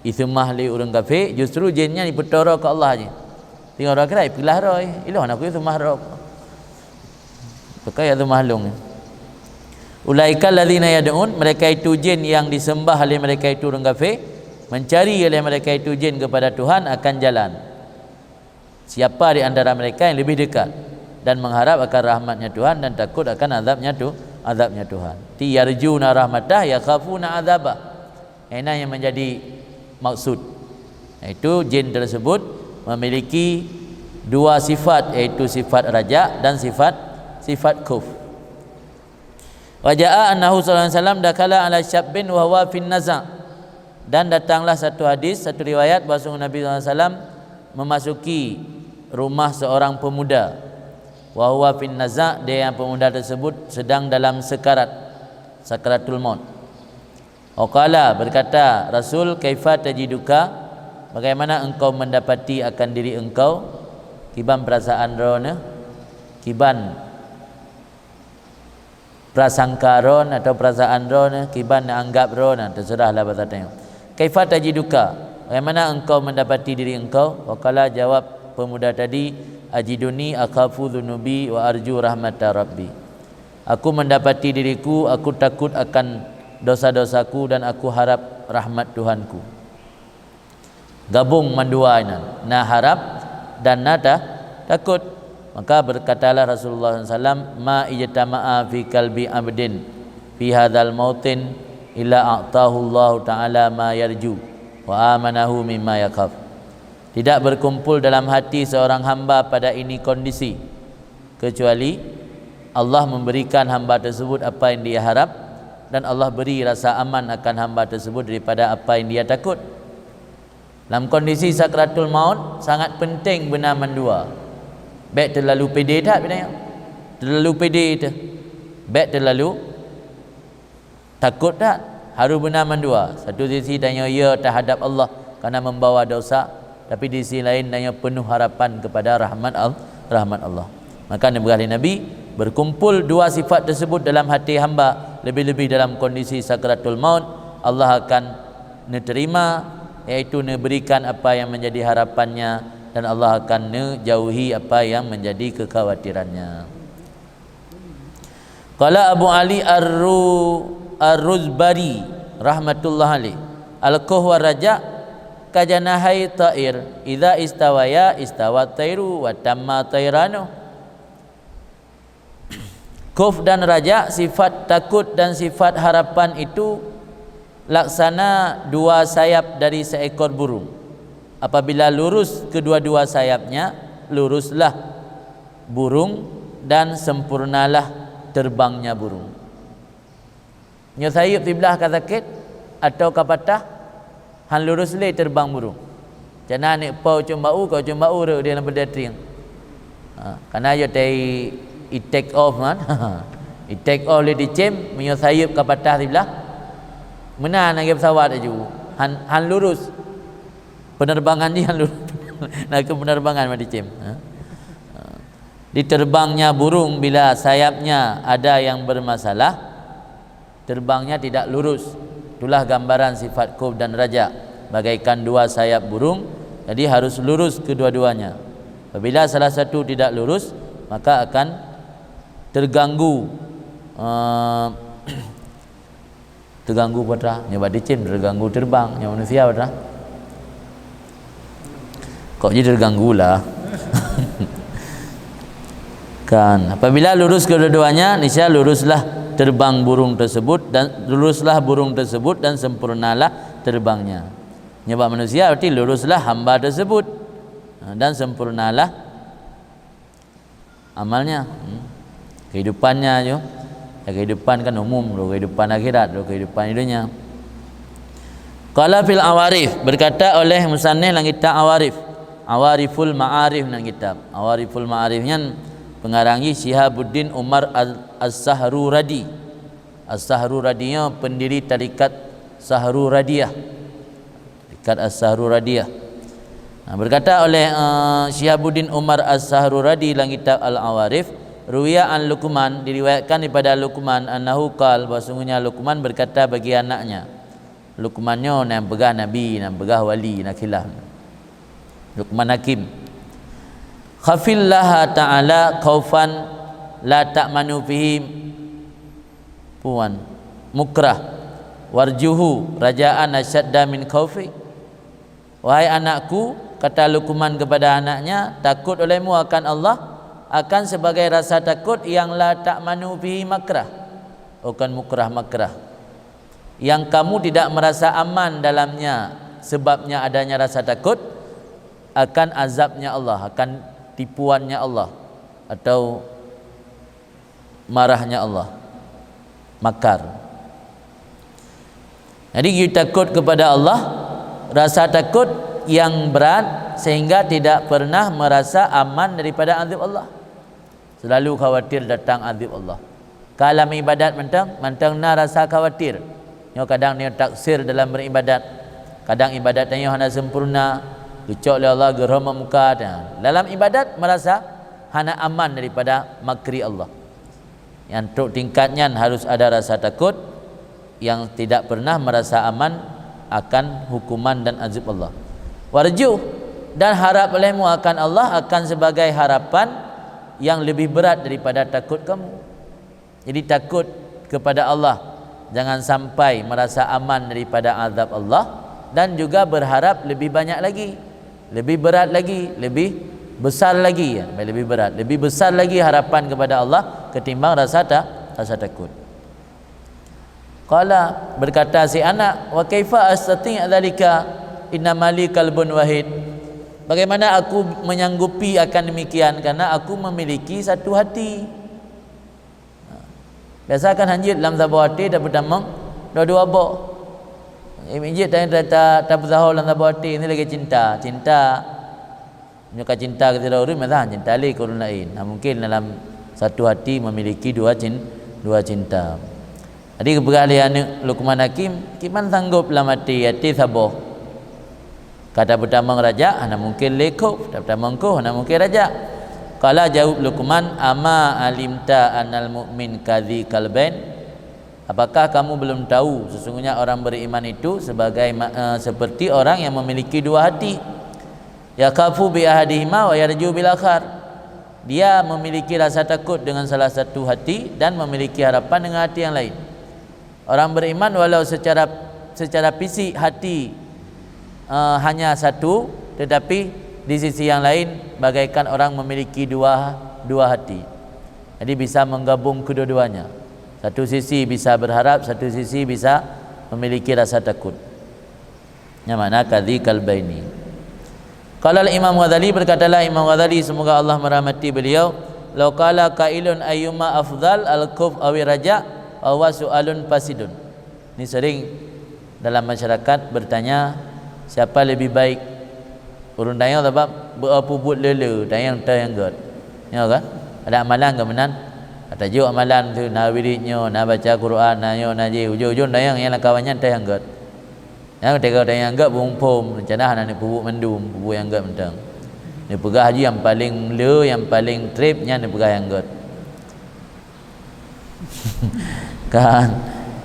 iseumah lé ureuëng kafé, justru jén nyan ipeutoro keu Allah jih. Teungoh uroe akhirat ipeugah droe, ilôn aku iseumah droe. Teuka ya teuma lôn. Ulaika alladzina yad'un, mereka itu jin yang disembah oleh mereka itu ureuëng kafé, mencari oleh mereka itu jin kepada Tuhan akan jalan. Siapa di antara mereka yang lebih dekat dan mengharap akan rahmatnya Tuhan dan takut akan azabnya tu, azabnya Tuhan. Ti yarjuna rahmatah, yakhafuna azabah. Nah, ini yang menjadi maksud, yaitu jin tersebut memiliki dua sifat, yaitu sifat raja dan sifat, sifat khuf. Wa jaa annahu sallallahu alaihi wasallam dakhala ala syabbin wa huwa fin naza'. Dan datanglah satu hadis, satu riwayat bahwa Nabi sallallahu alaihi wasallam memasuki rumah seorang pemuda. Wa huwa fin naza', dia yang pemuda tersebut sedang dalam sekarat, sakaratul maut. Wa qala, berkata Rasul, "Kaifa tajiduka?" Bagaimana engkau mendapati akan diri engkau? Kiban perasaan droeneuh? Kiban prasangka droeneuh atau perasaan droeneuh? Kiban anggap droeneuh? Terserahlah bahasa tanyoe. "Kaifa tajiduka?" Bagaimana engkau mendapati diri engkau? Wa qala, jawab pemuda tadi, "Ajiduni akhafu dzunubi wa arju rahmata Rabbi." Aku mendapati diriku, aku takut akan dosa-dosaku dan aku harap rahmat Tuhanku. Gabung mandua inan, na harap dan na ta-, takut. Maka berkatalah Rasulullah sallallahu alaihi wasallam, "Ma ijtama'a fi qalbi abdin fi hadzal mautin illa a'tahu Allahu ta'ala ma yarju wa amanahu mimma yakhaf." Tidak berkumpul dalam hati seorang hamba pada ini kondisi, kecuali Allah memberikan hamba tersebut apa yang dia harap, dan Allah beri rasa aman akan hamba tersebut daripada apa yang dia takut. Dalam kondisi sakratul maut, sangat penting beuna mandua. Bék teulalu pede that, bidang nyan. Teulalu pede teuh. Bék teulalu takot that. Harôh beuna mandua. Satu sisi tanyoe ya teuhadap Allah karena membawa dosa, tapi di sisi lain tanyoe penuh harapan kepada rahmat Al-, rahmat Allah. Maka neupeugah lé Nabi, berkumpul dua sifat tersebut dalam hati hamba, lebih-lebih dalam kondisi sakratul maut, Allah akan neuterima, yaitu neuberikan apa yang menjadi harapannya, dan Allah akan neujauhi apa yang menjadi kekhawatirannya. Qala Abu Ali Ar-Ru-, Ar-Ruzbari rahmatullah alaih, "Al-khawf war raja' ka janahai tha'ir, idza istawaya istawat thairu wa tamma thairanu." Khauf dan raja, sifat takut dan sifat harapan itu laksana dua sayap dari seekor burung. Apabila lurus kedua-dua sayapnya, luruslah burung dan sempurnalah terbangnya burung. Nyoe sayeup siblah ka sakét atau ka patah, han lurus lé terbang burung. Cana aneuk po ucong bak u, ka ucong bak u rhot di lam peudeueng. Ha, kana yo tai i take off man. I take off lé dicém, meunyoe sayeup ka patah siblah, meunan lagée pesawat laju. Han, han lurus. Penerbangan jih han lurus. Nakeuh penerbangan man dicém. Ha. Di terbangnya burung bila sayapnya ada yang bermasalah, terbangnya tidak lurus. Itulah gambaran sifat khauf dan raja, bagaikan dua sayap burung, jadi harus lurus kedua-duanya. Apabila salah satu tidak lurus, maka akan terganggu, eh, terganggu peue teuma? Nyoe bak dicém terganggu terbang, nyoe manusia peue teuma? Kok jadi terganggu lah. Kan, apabila lurus kedua-duanya, niscaya luruslah terbang burung tersebut dan luruslah burung tersebut dan sempurnalah terbangnya. Nyoe bak manusia berarti luruslah hamba tersebut, ha, dan sempurnalah amalnya. Hmm. Kehidupannya je. Ya, kehidupan kan umum, dua kehidupan akhirat, dua kehidupan di dunia. Qala fil Awarif, berkata oleh musannif lam kitab Awarif. Awariful Ma'arif nan kitab. Awariful Ma'arif nyan pengarang jih Syihabuddin Umar Al-, As-Sahruradi. As-Sahruradi nyoe pendiri tarekat Sahruradiyah. Tarekat As-Sahruradiyah. Nah, berkata oleh, eh, Syihabuddin Umar As-Sahruradi dalam kitab Al-Awarif, ruwiya an Luqman, diriwayatkan daripada Luqman, annahu qal, bahwa sungguhnya Luqman berkata bagi anaknya. Luqman nyoe nyang peugah nabi, nyang peugah wali, na khilaf. Luqman Hakim. Khafillaha ta'ala khaufan la ta'manu fihi puan mukrah, warjuhu rajaan asyadda min khaufi. Wahai anakku, kata Luqman kepada anaknya, takut olehmu akan Allah, akan sebagai rasa takut yang la ta'manu fihi makrah, bukan mukrah, makrah, yang kamu tidak merasa aman dalamnya, sebabnya adanya rasa takut akan azabnya Allah, akan tipuannya Allah, atau marahnya Allah, makar. Jadi, takut kepada Allah, rasa takut yang berat sehingga tidak pernah merasa aman daripada azab Allah. Selalu khawatir datang azab Allah. Ka lam ibadat mantong, mantong na rasa khawatir. Nyoe kadang nyoe taksir dalam beribadat. Kadang ibadat tanyoe hana sempurna, geucok lé Allah, geurhom muka. Dalam ibadat merasa hana aman daripada makri Allah. Nyang trok tingkat nyan harus ada rasa takut, yang tidak pernah merasa aman akan hukuman dan azab Allah. Warju, dan harap olehmu akan Allah akan sebagai harapan yang lebih berat daripada takut kamu. Jadi, takut kepada Allah, jangan sampai merasa aman daripada azab Allah, dan juga berharap lebih banyak lagi, lebih berat lagi, lebih besar lagi, ya, lebih berat, lebih besar lagi harapan kepada Allah ketimbang rasa ta-, rasa takut. Qala, berkata si anak, "Wa kaifa astati' dzalika? Inna mali qalbun wahid." Bagaimana aku menyanggupi akan demikian, karena aku memiliki satu hati. Biasa kan hanjeuet lam saboh até tapeutamong dua-dua boh. Hanjeuet ta, ta, ta, tapeusaho lam saboh até, ni lagée cinta. Cinta Meunyoe ka cinta keu sidroe ureuëng, masa cinta lé keu ureuëng laén. Nah, mungkin dalam satu hati memiliki dua cin-, dua cinta. Jadi geupeugah lé aneuëk Luqman Hakim, "Kiban sanggob lam até, até saboh. Ka tapeutamong rajak, hana mungkin lé khof, tapeutamong khof, hana mungkin rajak." Qala, jaweueb Luqman, "Ama alimta anal mu'min kadzi qalbain?" Apakah kamu belum tahu sesungguhnya orang beriman itu sebagai ma-, eh, seperti orang yang memiliki dua hati? Yakhafu bi ahadihima wa yarju bil akhar. Dia memiliki rasa takut dengan salah satu hati dan memiliki harapan dengan hati yang lain. Orang beriman walau secara secara fisik hati, eh, hanya satu, tetapi di sisi yang lain bagaikan orang memiliki dua dua hati. Jadi bisa menggabung kedua-duanya. Satu sisi bisa berharap, satu sisi bisa memiliki rasa takut. Nyan makna kadzi qalbaini. Qala Imam Ghazali, berkatalah Imam Ghazali, semoga Allah merahmati beliau, "Lau qala qailun ayyuma afdal, al-khauf awi raja, huwa su'alun fasidun." Ni sering dalam masyarakat bertanya, siapa lebih baik? Ureuëng tanyong sabab beu-, peubuet le-le, tanyong teuh nyang gét. Nyo kan? Ada amalan ke meunan? Tajok amalan tu, na wirid nyoe, na baca Quran, na nyoe, na jih. Ujong-ujong tanyong nyang lam kawan nyan teuh nyang gét. Nyang teuka tanyong nyang gét beuphom, rencana hana neupeubuet mandum, peubuet nyang gét mantong. Neupeugah aju nyang paling le, nyang paling treb, nyan neupeugah nyang gét. Kan?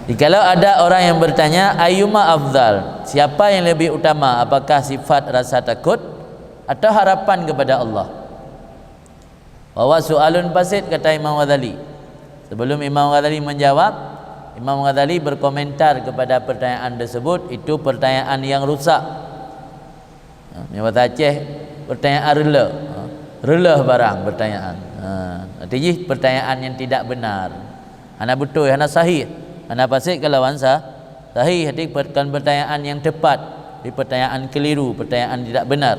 Jikalau ada orang yang bertanya, "Ayyuma afdal?" Siapa yang lebih utama? Apakah sifat rasa takut atau harapan kepada Allah? Bahwa su'alun fasid, kata Imam Ghazali. Sebelum Imam Ghazali menjawab, Imam Ghazali berkomentar kepada pertanyaan tersebut, itu pertanyaan yang rusak. Ha, meunyoe basa Aceh, pertanyaan reuloh. Ha, reuloh barang pertanyaan. Ha, arti jih pertanyaan yang tidak benar. Hana beutôi, hana sahih. Hana fasid keu lawan sa-, sahih, arti per-, kon pertanyaan yang tepat, tapi pertanyaan keliru, pertanyaan tidak benar.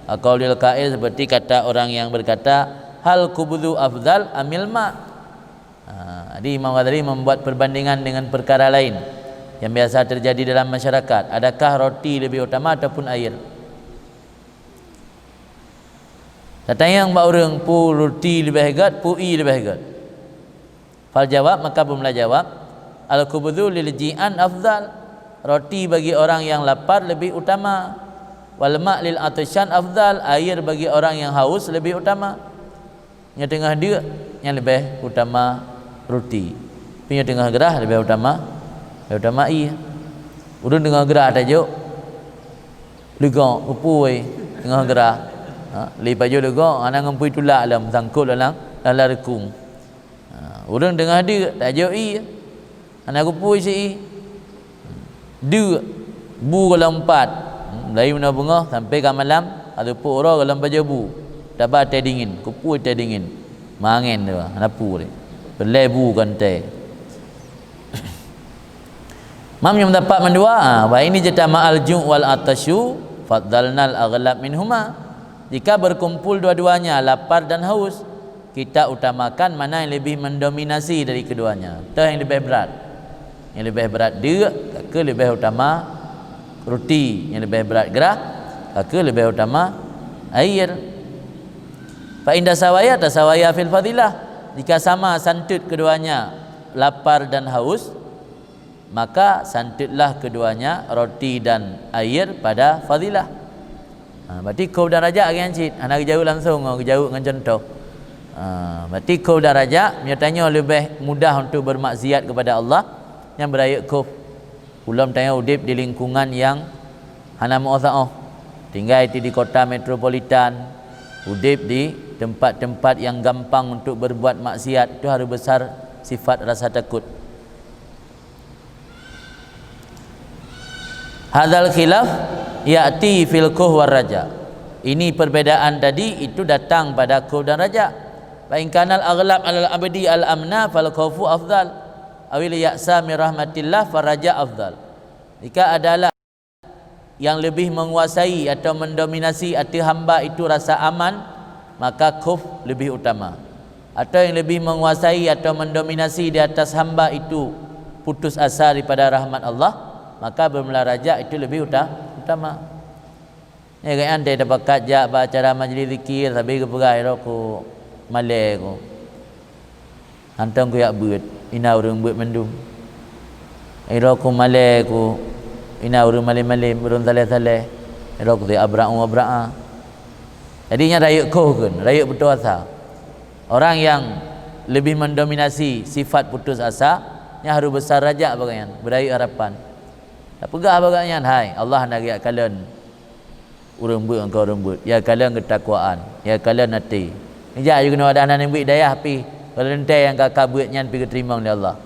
Qaulil qail, seperti kata orang yang berkata, "Hal khubzu afdal amil ma?" Ha, jadi Imam Ghazali membuat perbandingan dengan perkara lain yang biasa terjadi dalam masyarakat. Adakah roti lebih utama ataupun air? Tatanyong bak ureuëng, peue roti leubeh gét, peue ié leubeh gét? Fal jawab, maka beumeulah jawab, al-khubzu lil ji'an afdal. Roti bagi orang yang lapar lebih utama. Wal ma' lil atsyan afdal, air bagi orang yang haus lebih utama. Nyoe teungoh deuk, nyan leubeh utama roti. Tapi nyoe teungoh grah leubeh utama, leubeh utama ié. Ureuëng teungoh grah tajok leugok, geupui teungoh grah. Ha, lé pajoh leugok, hana ngon pui tulak lom, sangkot lam, lam reukung. Ha, ureuëng teungoh deuk, tajok ié. Hana geupui si ié. Deuk, bu golom pat. Mulai meunoe beungoh sampai ka malam, ka teupok uroe golom pajoh bu. Taba tée dingin, geupui tée dingin. Mangen tu, hana pu lé. Peureulée bu kon tée. Mam nyang dapat mandua, ha, wa ini jata ma'al ju' wal atasyu, faddalnal aghlab minhuma. Jika berkumpul dua-duanya, lapar dan haus, kita utamakan mana yang lebih mendominasi dari keduanya. Toh yang lebih berat. Yang lebih berat deuk, ka keuh lebih utama roti. Yang lebih berat grah, ka keuh lebih utama air. Fa inda sawaya tasawaya fil fadilah. Jika sama santet keduanya lapar dan haus, maka santetlah keduanya roti dan air pada fadilah. Ha, berarti khof dan rajak nyan cit, hana geujaweueb langsung, geujaweueb ngon contoh. Ha, berarti khof dan rajak, meunyoe tanyoe leubeh mudah untuk bermaksiat kepada Allah, nyan beurayeuk khof. Ulôn tanyoe udeb di lingkungan nyang hana meuoh-saoh. Tinggai di, di kota metropolitan, udeb di tempat-tempat yang gampang untuk berbuat maksiat, itu harus besar sifat rasa takut. Hadzal khilaf ya'ti fil khof war raja. Ini perbedaan tadi itu datang pada khof dan raja. Fa in kanal aghlab alal abdi al amna fal khofu afdal. Awil ya'sa min rahmatillah far raja afdal. Jika adalah yang lebih menguasai atau mendominasi ateueh hamba itu rasa aman, maka khof lebih utama. Atau yang lebih menguasai atau mendominasi di atas hamba itu putus asa daripada rahmat Allah, maka bermula rajak itu lebih uta-, utama. Eh, gobnyan teuh tapakat jak bak acara majlis zikir, sabe geupeugah, "Ilok ku malée ku. Hantom ku jak beuet, ina ureuëng beuet mandum. Ilok ku malée ku, ina ureuëng malem-malem, ureuëng saleh-saleh. Ilok ku si abra'u abra'a." Jadi nyan rayeuk khoh kheun, rayeuk putôh asa. Orang nyang leubeh mendominasi sifat putus asa, nyan harôh besar rajak bak gobnyan, beurayeuk harapan. Tapeugah bak gobnyan, "Hai, Allah hana geujak kalon ureuëng beuet ngon ureuëng beuet, ya kalon keutakwaan, ya kalon até. Neujak ju keunoe, dak hana neubeuet hidayah pih, kalau teuntée nyang ka, ka beuet nyan pih geuteurimong lé Allah.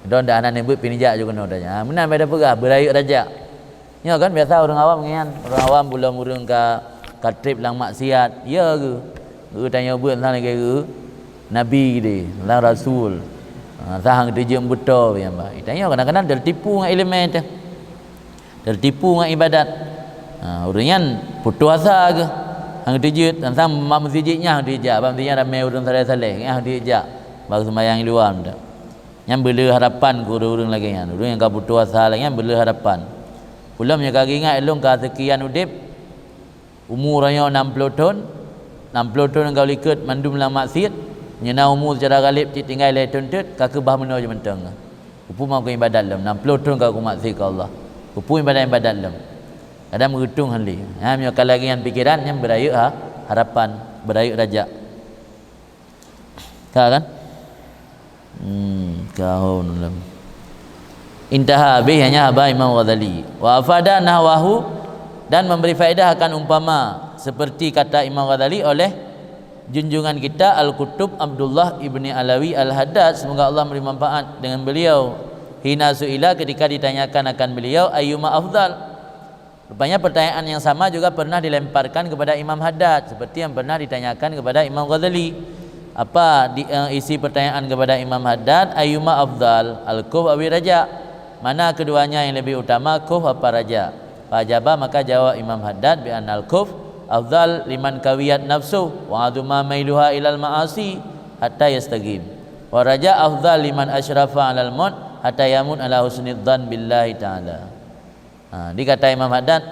Droen dak hana neubeuet pih, neujak ju keunoe dak nyan." Ha, meunan beda peugah, beurayeuk rajak. Nyoe kan biasa ureuëng awam ngian, ureuëng awam bulom ureuëng ka, ka treb lam maksiat, ya geu. Geu tanyoe beuet sang lagée geu nabi deh, sang rasul. Ha, sang teujeuet beutôi nyang ba. Tanyoe kadang-kadang teutipu ngon ileumé teuh. Teutipu ngon ibadat. Ha, ureuëng nyan putôh asa geuh. Hang teujeuet, sang-sang bak meuseujid nyan hang teujak, bak meuseujid nyan ramé ureuëng saleh-saleh, nyan hang teujak. Bak seumayang luwa meuda. Nyan beuleu harapan keu ureuëng-ureuëng lagée nyan. Ureuëng nyang ka putôh asa lagée nyan beuleu harapan. Ulôn nyang ka geuingat lôn ka seukian udeb, umu uroe nyoe nam ploh thon, nam ploh thon ka likot mandum lam maksiat, nyoe na umu seucara galeb cit tinggai lhée thon teuk, ka keubah meunoe jih mantong. Peue-peue meuibadat lom, nam ploh thon ka kumaksiat keu Allah. Peue-peue ibadat-ibadat lom. Kadang meugeutong hán lé. Ha, meunyoe ka lagée nyan pikeran, nyan beurayeuk ha, harapan, beurayeuk rajak. Ka kan? Hmm, ka hon lom. Intaha, habéh nyan haba Imam Ghazali. Wa afada nahwahu, dan memberi faedah akan umpama seperti kata Imam Ghazali oleh junjungan kita Al-Qutub Abdullah ibni Alawi Al-Haddad, semoga Allah memberi manfaat dengan beliau. Hina su'ila, ketika ditanyakan akan beliau, ayyuma afdal. Rupanya pertanyaan yang sama juga pernah dilemparkan kepada Imam Haddad, seperti yang pernah ditanyakan kepada Imam Ghazali. Apa di, eh, isi pertanyaan kepada Imam Haddad, "Ayyuma afdal, al-khuf awi raja?" Mana keduanya yang lebih utama, khuf apa raja? Fajaba, maka jawab Imam Haddad, bi annal khuf afdal liman kawiyat nafsu wa azuma mailuha ilal ma'asi hatta yastaqim. Wa raja afdal liman asyrafa alal maut hatta yamut ala husnidzan billahi ta'ala. Ha, dikata Imam Haddad,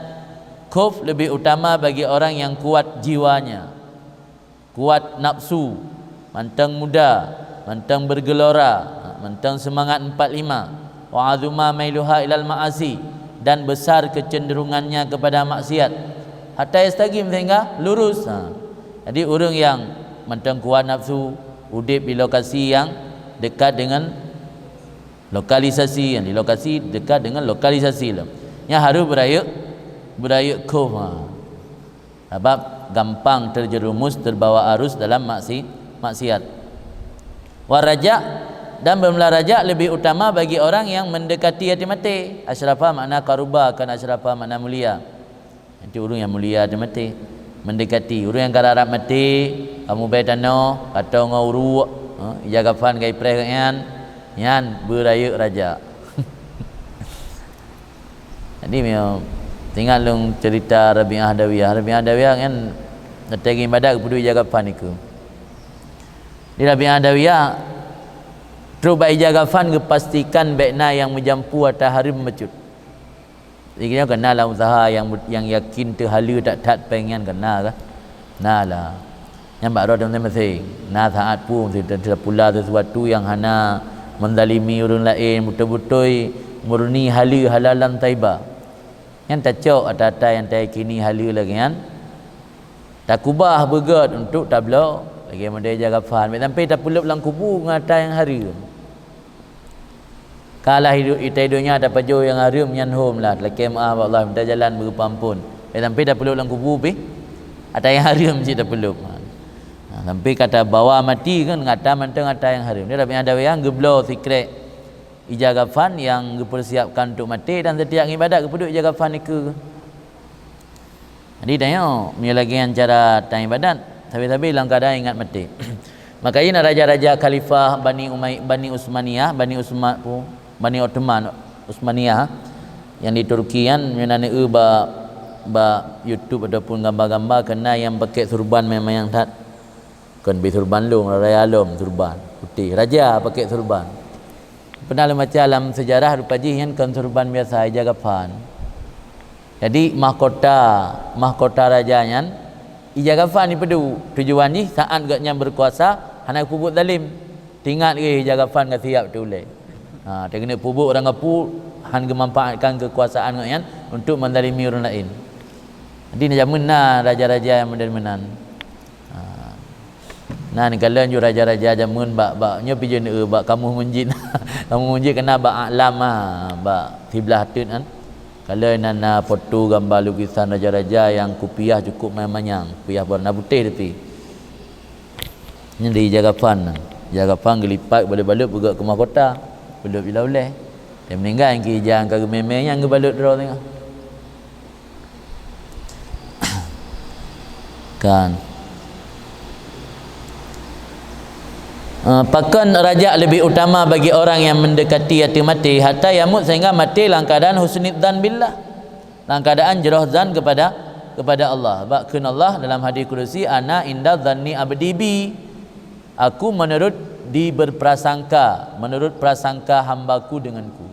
khuf lebih utama bagi orang yang kuat jiwanya, kuat nafsu, mantong muda, mantong bergelora, ha, mantong semangat empat lima, wa azuma mailuha ilal ma'asi, dan besar kecenderungannya kepada maksiat, hatta yastaqim, sehingga lurus. Ha. Jadi ureuëng yang mantong kuat nafsu, udeb di lokasi yang dekat dengan lokalisasi, yang di lokasi dekat dengan lokalisasi lom. Nyan harôh beurayeuk, beurayeuk khuf, ha. Sabab gampang terjerumus, terbawa arus dalam maksi-, maksiat. Wa raja, dan bermula raja lebih utama bagi orang yang mendekati até maté. Asyrafa makna qaruba, kan asyrafa makna mulia. Nanti ureuëng nyang mulia teuh maté. Mendekati. Ureuëng nyang ka rab-rab maté, ka mubée tanoh, ka tong ngon uruek, ha, ija kafan ka ipreh gobnyan, nyan beurayeuk raja. Jadi, meunyoe teuingat lôn cerita Rabi'ah Adawiyah. Rabi'ah Adawiyah nyan, watée geuibadat geupeuduek ija kafan dikeue. Di Rabi'ah Adawiyah, trok bak ija kafan geupastikan bék na nyang meujampu ata hareuem bacut. Jadi, nyoe keunan lam useuha nyang, nyang yakin teuhaleue that-that péng nyan keunan kah? Na lah. Nyan bak droe teuh maséng-maséng. Na saát peue meusti ta-, tapula sesuatu nyang hana menzalimi ureuëng laén, beutôi-beutôi murni haleue halalan thaiba. Nyan tacok ata-ata nyang tayakini haleue lagée nyan, takubah beugét untuk tabloe lagée model ija kafan. Bék sampai tapeuleueb lam kubu ngon ata nyang hareuem. Ka lah hidup, ita hidup nyoe tapajoh nyang hareuem nyan hom lah, talakée meu'ah bak Allah, minta jalan beureumpang phon. Bék sampai tapeuleueb lam kubu pih ata nyang hareuem cit tapeuleueb. Ha, sampai ka tabawa maté kan ngon ata mantong ata nyang hareuem. Dia Rabi'ah Adawiyah geubloe sikrék ija kafan nyang geupeusiapkan untuk maté dan setiap ngibadat geupeuduek ija kafan dikeue. Jadi tanyoe, meunyoe lagée nyan cara taibadat, sabe-sabe lam keuadaan ingat maté. Maka jih na raja-raja khalifah Bani Umay-, Bani Utsmaniyah, Bani Utsma-, pu-, Bani Ottoman, Utsmaniyah, nyang di Turki nyan, meunyoe na neueu bak, bak YouTube ataupun gambar-gambar, keunan nyang pakai surban manyang-manyang that. Kon bit surban lôn, raya lom surban putéh. Raja pakai surban. Pernah lôn baca lam sejarah, rupa jih nyan kon surban biasa, ija kafan. Jadi mahkota, mahkota raja nyan ija kafan dipeuduek. Tujuan jih saat gobnyan beukuasa hana geupeubuet zalim. Tingat geuh ija kafan ka siap teuh ulée. Ha, teukeuneuk peubuet ureuëng kapu han geumanfaatkan keukuasaan gobnyan untuk menzalimi ureuëng laén. Jadi jameun na raja-raja nyang model meunan. Ha. Nan kalon ju raja-raja jameun bak, bak nyoe pijeuen, eh, bak kamoe Meunjit. Kamoe Meunjit kena bak Aklam, ha, bak siblah teut kan. Kalon nan na foto gamba lukisan raja-raja nyang kupiah cukup manyang-manyang, kupiah beurna putéh tapi. Nyan di ija kafan. Ija kafan geulipat balut-balut peugöt keu mahkota. Balut bila ulée. Dan meuninggai nyang keu ija nyang ka geumé-mé nyang geubalut droe teuh. Kan. Eh, pakon rajak lebih utama bagi orang yang mendekati ateueh maté, hatta yamut, sehingga maté dalam keadaan husnudzan billah, dalam keadaan jroh zan kepada, kepada Allah. Bak kheun Allah dalam hadis kudusi, "Ana inda zanni abdi bi." Aku menurut diberprasangka, menurut prasangka hambaku denganku.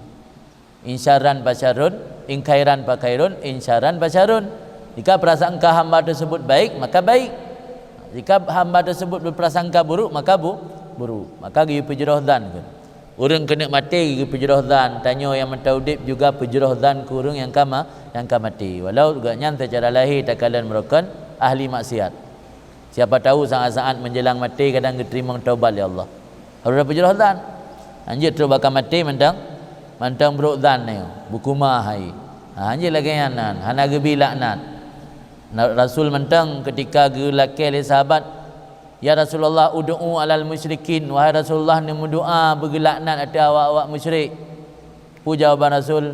In syarran fa syarrun, in khairan fa khairun, in syarran fa syarrun. Jika prasangka hamba tersebut baik, maka baik. Jika hamba tersebut berprasangka buruk, maka bu-, buruk. Maka geuyue peujroh zan keu. Ureuëng keuneuk maté geuyue peujroh zan, tanyoe nyang mantong udeb juga peujroh zan keu ureuëng nyang ka ma-, nyang ka maté. Walau gobnyan secara lahé takalon meurokon ahli maksiat. Siapa tahu saat-saat menjelang maté kadang geuteurimong taubat lé Allah. Harus tapeujroh zan. Hanjeuet trok bak ka maté mantong, mantong brok zan nyoe, bukuma hai. Ha, hanjeuet lagée nyan nan, hana geubi laknat. Na, Rasul mantong ketika geulakée lé sahabat, "Ya Rasulullah, ud'u alal musyrikin." Wahai Rasulullah, neumeudoa beugeulaknat ateueh awak-awak musyrik. Peue jawaban Rasul?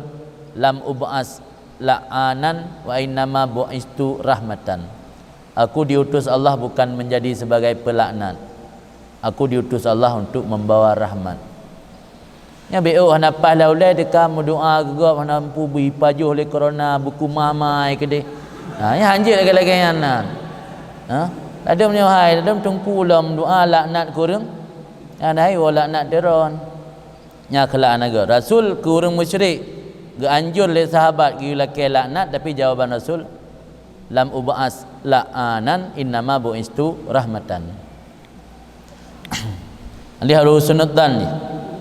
"Lam ub'as la'anan wa innama bu'istu rahmatan." Aku diutus Allah bukan menjadi sebagai pelaknat. Aku diutus Allah untuk membawa rahmat. Nyan bék hana paih lam ulée teuka meudoa keu gob hana mampu beuipajoh lé corona, bukuma hai keudeh. Ha, nyan hanjeuet lagée-lagée nyan na. Ha? Ladom nyoe hai, ladom teungku lom doa laknat keu ureuëng. Nyan hai woe laknat teuron. Nyan keuh laknat geuh. Rasul keu ureuëng musyrik geuanjur lé sahabat geuyue lakée laknat, tapi jawaban Rasul, "Lam ub'as la'anan, innama bu'istu rahmatan." Jadi harus husnuzan jih.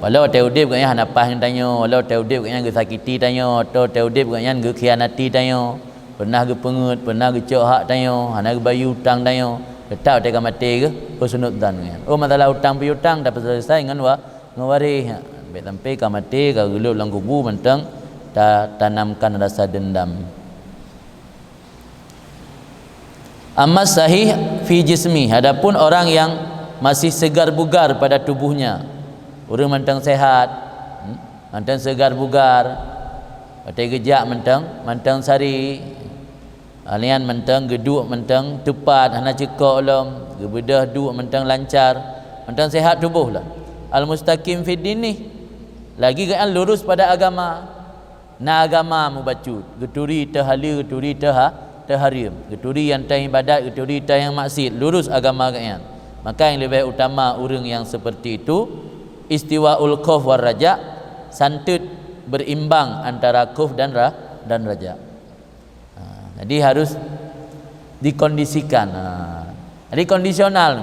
Walau watée udeb gobnyan hana paih ngon tanyoe, walau watée udeb gobnyan geusakiti tanyoe, atau watée udeb gobnyan geukhianati tanyoe, pernah geupeungeut, pernah geucok hak tanyoe, hana geubayeue utang tanyoe, teutap watée ka maté geuh husnuzan gobnyan. Oh, masalah utang piutang tapeuselesai ngon wa-, ngon waréh. Bék sampai ka maté, ka geuleueb lam kubu mantong tatanamkan rasa dendam. Amma sahih fi jismi, adapun orang yang masih segar bugar pada tubuhnya, ureuëng mantong sehat, hmm, mantong segar bugar, watée geujak mantong, mantong sari, alian mantong geuduek mantong teupat, hana ceukok lom, geubeudôh duek mantong lancar, mantong sehat tuboh lom. Al-mustaqim fid dinih, lagi geuan lurus pada agama. Na agama mubacut, geuturi teuhaleue, geuturi teuha-, teuhareuem, geuturi nyang teuibadat, geuturi nyang maksiet, lurus agama geuhnyan. Maka nyang leubeh utama ureuëng nyang seperti itu, istiwaul khauf war raja, santet berimbang antara khauf dan ra-, dan raja. Ha, jadi harus dikondisikan. Ha. Jadi kondisional.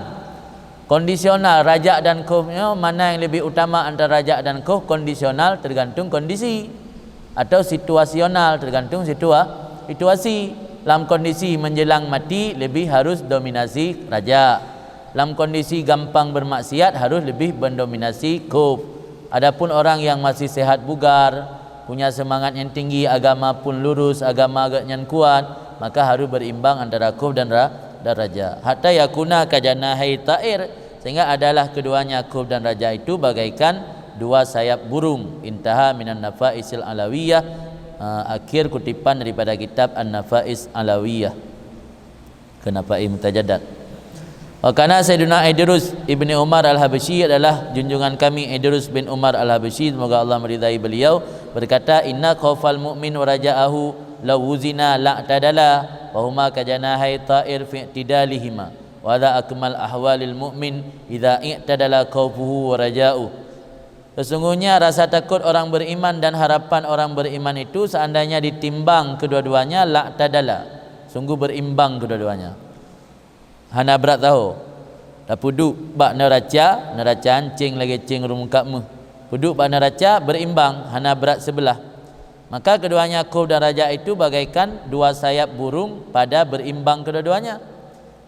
Kondisional, rajak dan khauf nyoe mana yang lebih utama antara rajak dan khauf? Kondisional, tergantung kondisi, atau situasional, tergantung situa-, situasi. Lam kondisi menjelang mati lebih harus dominasi rajak. Lam kondisi gampang bermaksiat harus lebih mendominasi khauf. Adapun orang yang masih sehat bugar, punya semangat yang tinggi, agama pun lurus, agama agaknyan kuat, maka harus berimbang antara khauf dan ra-, dan raja. Hatta yakuna kajanahai ta'ir, sehingga adalah keduanya khauf dan raja itu bagaikan dua sayap burung. Intaha minan nafaisil alawiyah, eh, akhir kutipan daripada kitab An-Nafais Alawiyah. Kenapa eh mutajadat? Wa kana Sayyiduna Idrus ibni Umar Al-Habsyi, adalah junjungan kami Idrus bin Umar Al-Habsyi, semoga Allah meridai beliau, berkata, "Inna khaufal mu'min wa raja'ahu law wuzina la'tadala, wa huma kajanahai ta'ir fi i'tidalihima. Wa hadza akmal ahwalil mu'min, idza i'tadala khaufuhu wa raja'uh." Sesungguhnya rasa takut orang beriman dan harapan orang beriman itu seandainya ditimbang kedua-duanya, la'tadala, sungguh berimbang kedua-duanya. Hana brat saho. Tapeuduek bak neuraca, neuraca céng lagée céng ureuëng mungkab méuh. Peuduek bak neuraca berimbang, hana brat sebelah. Maka keduanya khof dan raja itu bagaikan dua sayap burung pada berimbang kedua-duanya.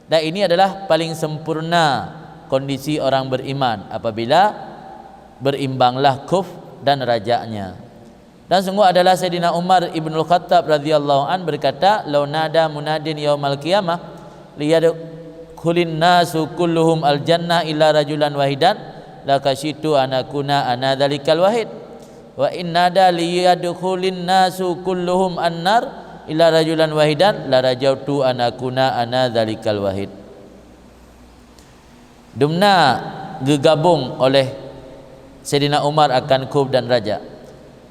Dan ini adalah paling sempurna kondisi orang beriman apabila berimbanglah khof dan rajanya. Dan sungguh adalah Saidina Umar Ibnul Khattab radhiyallahu an berkata, "Lau nada munadin yaumal qiyamah liyadkhulin nasu kulluhum al jannah illa rajulan wahidan, lakasyitu anakuna ana dzalikal wahid. Wa in nada liyadkhulin nasu kulluhum annar illa rajulan wahidan, larajautu anakuna ana dzalikal wahid." Dumna geugabong oleh Saidina Umar akan khof dan raja.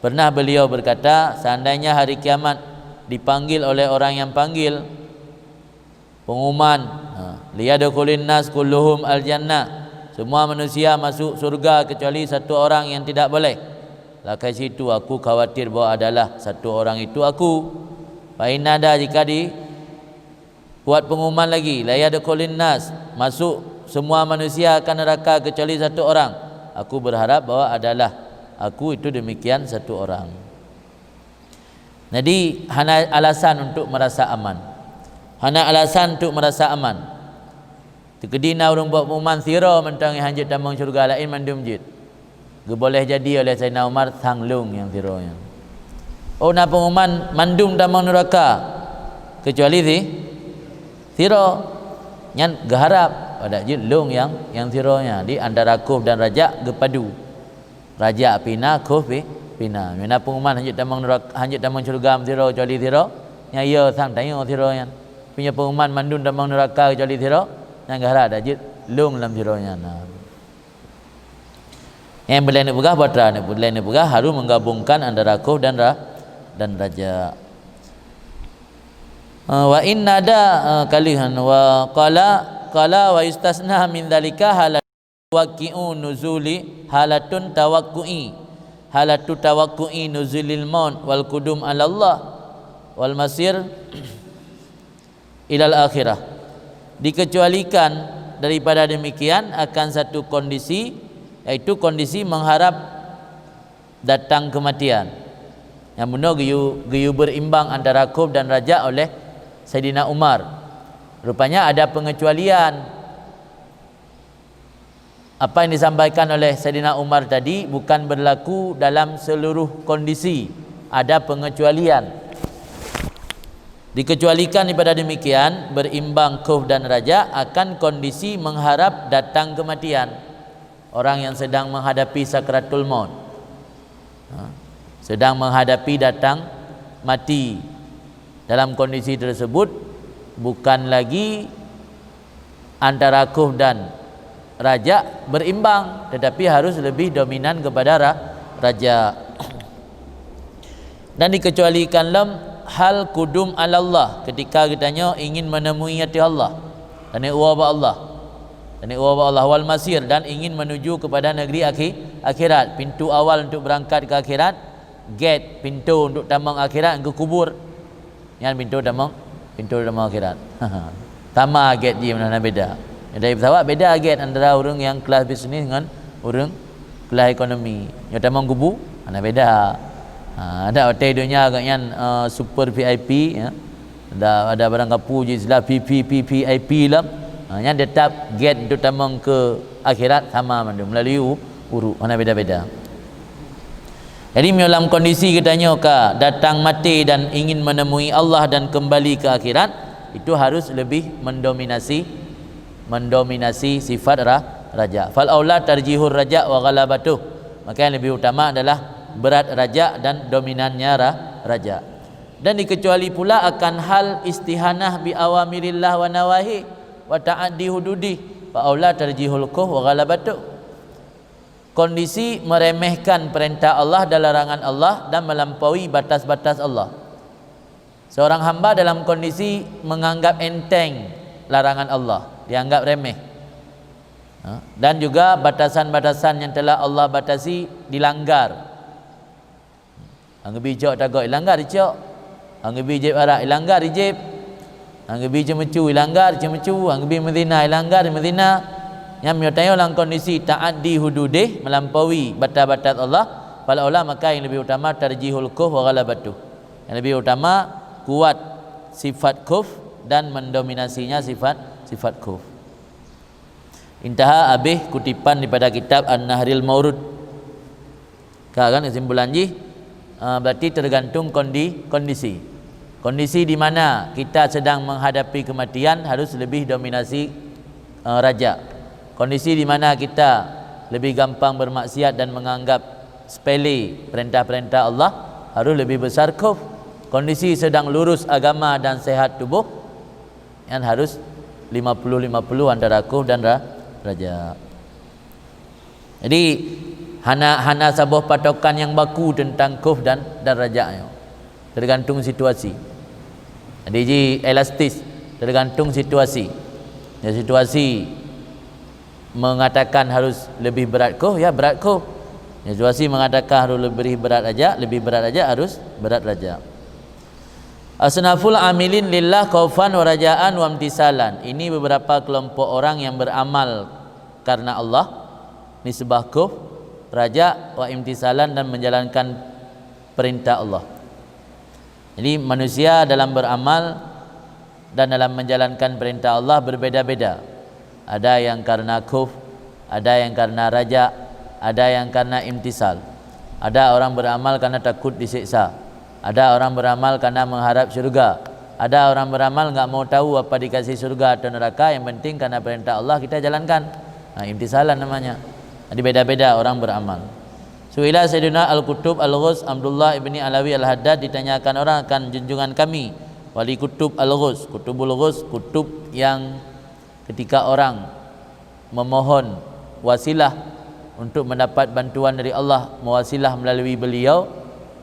Pernah beliau berkata, seandainya hari kiamat dipanggil oleh orang yang panggil, pengumuman, ha, "Liyadkhulin nas kulluhum al jannah." Semua manusia masuk surga kecuali satu orang yang tidak boleh. Lakasyitu, aku khawatir bahwa adalah satu orang itu aku. Fa in nada, jika di buat pengumuman lagi, "Liyadkhulin nas," masuk semua manusia akan neraka kecuali satu orang. Aku berharap bahwa adalah aku itu demikian satu orang. Jadi hana alasan untuk merasa aman. Hana alasan untuk merasa aman. Teukeudi na ureuëng buet pengumuman sidroe mantong nyang hanjeuet tamong syeuruga, laén mandum jeuet. Geuboléh jadi oleh Saidina Umar sang lôn nyang sidroe nyan. Oh, na pengumuman mandum tamong neuraka keucuali si sidroe. Nyan geuharab pada jeuet lôn nyang, nyang sidroe nyan. Di antara khof dan raja geupadu. Raja pih na, khof pih, pih na. Meunyoe na pengumuman hanjeuet tamong neuraka, hanjeuet tamong syeuruga sidroe keucuali sidroe, nyan yo sang tanyoe sidroe nyan. Meunyoe pengumuman mandum tamong neuraka keucuali sidroe, nyan geuharab dah jeuet lôn lam sidroe nyan. Nyang peureulée neupeugah, batra peureulée neupeugah harus menggabungkan antara khof dan ra-, dan raja. Ah, wa in nada, ah, kalihan wa qala, qala wa yustasna min dzalika hala- tawaqqi'u nuzuli, halatun tawaqqu'i, halatu tawaqqu'i nuzulil maut wal qudum alallah wal masir ilal akhirah. Dikecualikan daripada demikian akan satu kondisi, yaitu kondisi mengharap datang kematian. Nyang bunoe geuyue, geuyue berimbang antara khof dan raja oleh Saidina Umar. Rupanya ada pengecualian. Apa yang disampaikan oleh Saidina Umar tadi bukan berlaku dalam seluruh kondisi, ada pengecualian. Dikecualikan daripada demikian, berimbang khof dan raja akan kondisi mengharap datang kematian. Orang yang sedang menghadapi sakratul maut. Ha, sedang menghadapi datang mati. Dalam kondisi tersebut, bukan lagi antara khof dan raja berimbang, tetapi harus lebih dominan kepada ra-, raja. Dan dikecualikan lom hal qudum alallah, ketika geutanyoe ingin menemui ateueh Allah, dan uwa bak Allah. Dan uwa bak Allah, wal masir, dan ingin menuju kepada negeri akhi-, akhirat. Pintu awal untuk berangkat ke akhirat, gate, pintu untuk tamong akhirat, ke kubur. Nyan pintu tamong, pintu tamong akhirat. Sama gate jih, hana beda. Dari pesawat beda gate antara ureuëng nyang kelas bisnis ngon ureuëng kelas ekonomi. Nyoe tamong kubu, hana beda. Ha, ada hotel donya agak nyan, eh, super V I P, ya. Ada, ada barang kapu je istilah V V V V I P lah. Ha, nyan tetap gate untuk tamong ke akhirat sama mandum melalui u-, uruk, hana beda-beda. Jadi, meunyoe lam kondisi geutanyoe ka datang maté dan ingin menemui Allah dan kembali ke akhirat, itu harus lebih mendominasi, mendominasi sifat ra-, raja. Fal aula tarjihur raja wa ghalabatuh. Maka yang lebih utama adalah berat raja dan dominannya ra-, raja. Dan dikecuali pula akan hal istihanah bi awamirillah wa nawahi wa ta'addi hududih, fa aula tarjihul khof wa ghalabatuh. Kondisi meremehkan perintah Allah dan larangan Allah dan melampaui batas-batas Allah. Seorang hamba dalam kondisi menganggap enteng larangan Allah, dianggap remeh. Ha? Dan juga batasan-batasan yang telah Allah batasi dilanggar. Hana geubi cok tagok, ilanggar icok. Hana geubi jieb arak, ilanggar ijieb. Hana geubi ceumeucu, ilanggar ceumeucu. Hana geubi meuzina, ilanggar meuzina. Nyan meunyoe tanyoe lam kondisi ta'addi hududih, melampaui batas-batas Allah, fal aula, maka yang lebih utama tarjihul khauf wa ghalabatuh. Yang lebih utama kuat sifat khauf dan mendominasinya sifat, sifat khauf. Intaha, habéh kutipan daripada kitab An-Nahril Maurud. Ka kan kesimpulan jih? Ah, berarti tergantung kondi-, kondisi. Kondisi di mana kita sedang menghadapi kematian harus lebih dominasi, eh, rajak. Kondisi di mana kita lebih gampang bermaksiat dan menganggap sepele perintah-perintah Allah, harus lebih besar khauf. Kondisi sedang lurus agama dan sehat tubuh, nyan harus lima puluh lima puluh antara khauf dan ra-, rajak. Jadi, hana, hana saboh patokan nyang baku teuntang khauf dan, dan rajak nyoe. Tergantung situasi. Jadi, ji elastis, tergantung situasi. Ya, situasi mengatakan harus lebih berat khauf, ya berat khauf. Ya, situasi mengatakan harus lebih berat rajak, lebih berat rajak, harus berat rajak. Asnaful amilin lillah khaufan wa rajaan wa imtisalan. Ini beberapa kelompok orang yang beramal karena Allah, nisbah khauf, raja, wa imtisalan, dan menjalankan perintah Allah. Jadi, manusia dalam beramal dan dalam menjalankan perintah Allah berbeda-beda. Ada yang karena khauf, ada yang karena raja, ada yang karena imtisal. Ada orang beramal karena takut disiksa. Ada orang beramal karena mengharap syurga. Ada orang beramal enggak mau tahu apa dikasih syurga atau neraka, yang penting karena perintah Allah kita jalankan. Nah, imtisalan namanya. Jadi, beda-beda orang beramal. Su'ila Sayyiduna Al-Qutub Al-Ghaus Abdullah ibni Alawi Al-Haddad, ditanyakan orang akan junjungan kami, Wali Kutub Al-Ghaus, Kutubul Ghaus, kutub yang ketika orang memohon wasilah untuk mendapat bantuan dari Allah, mewasilah melalui beliau,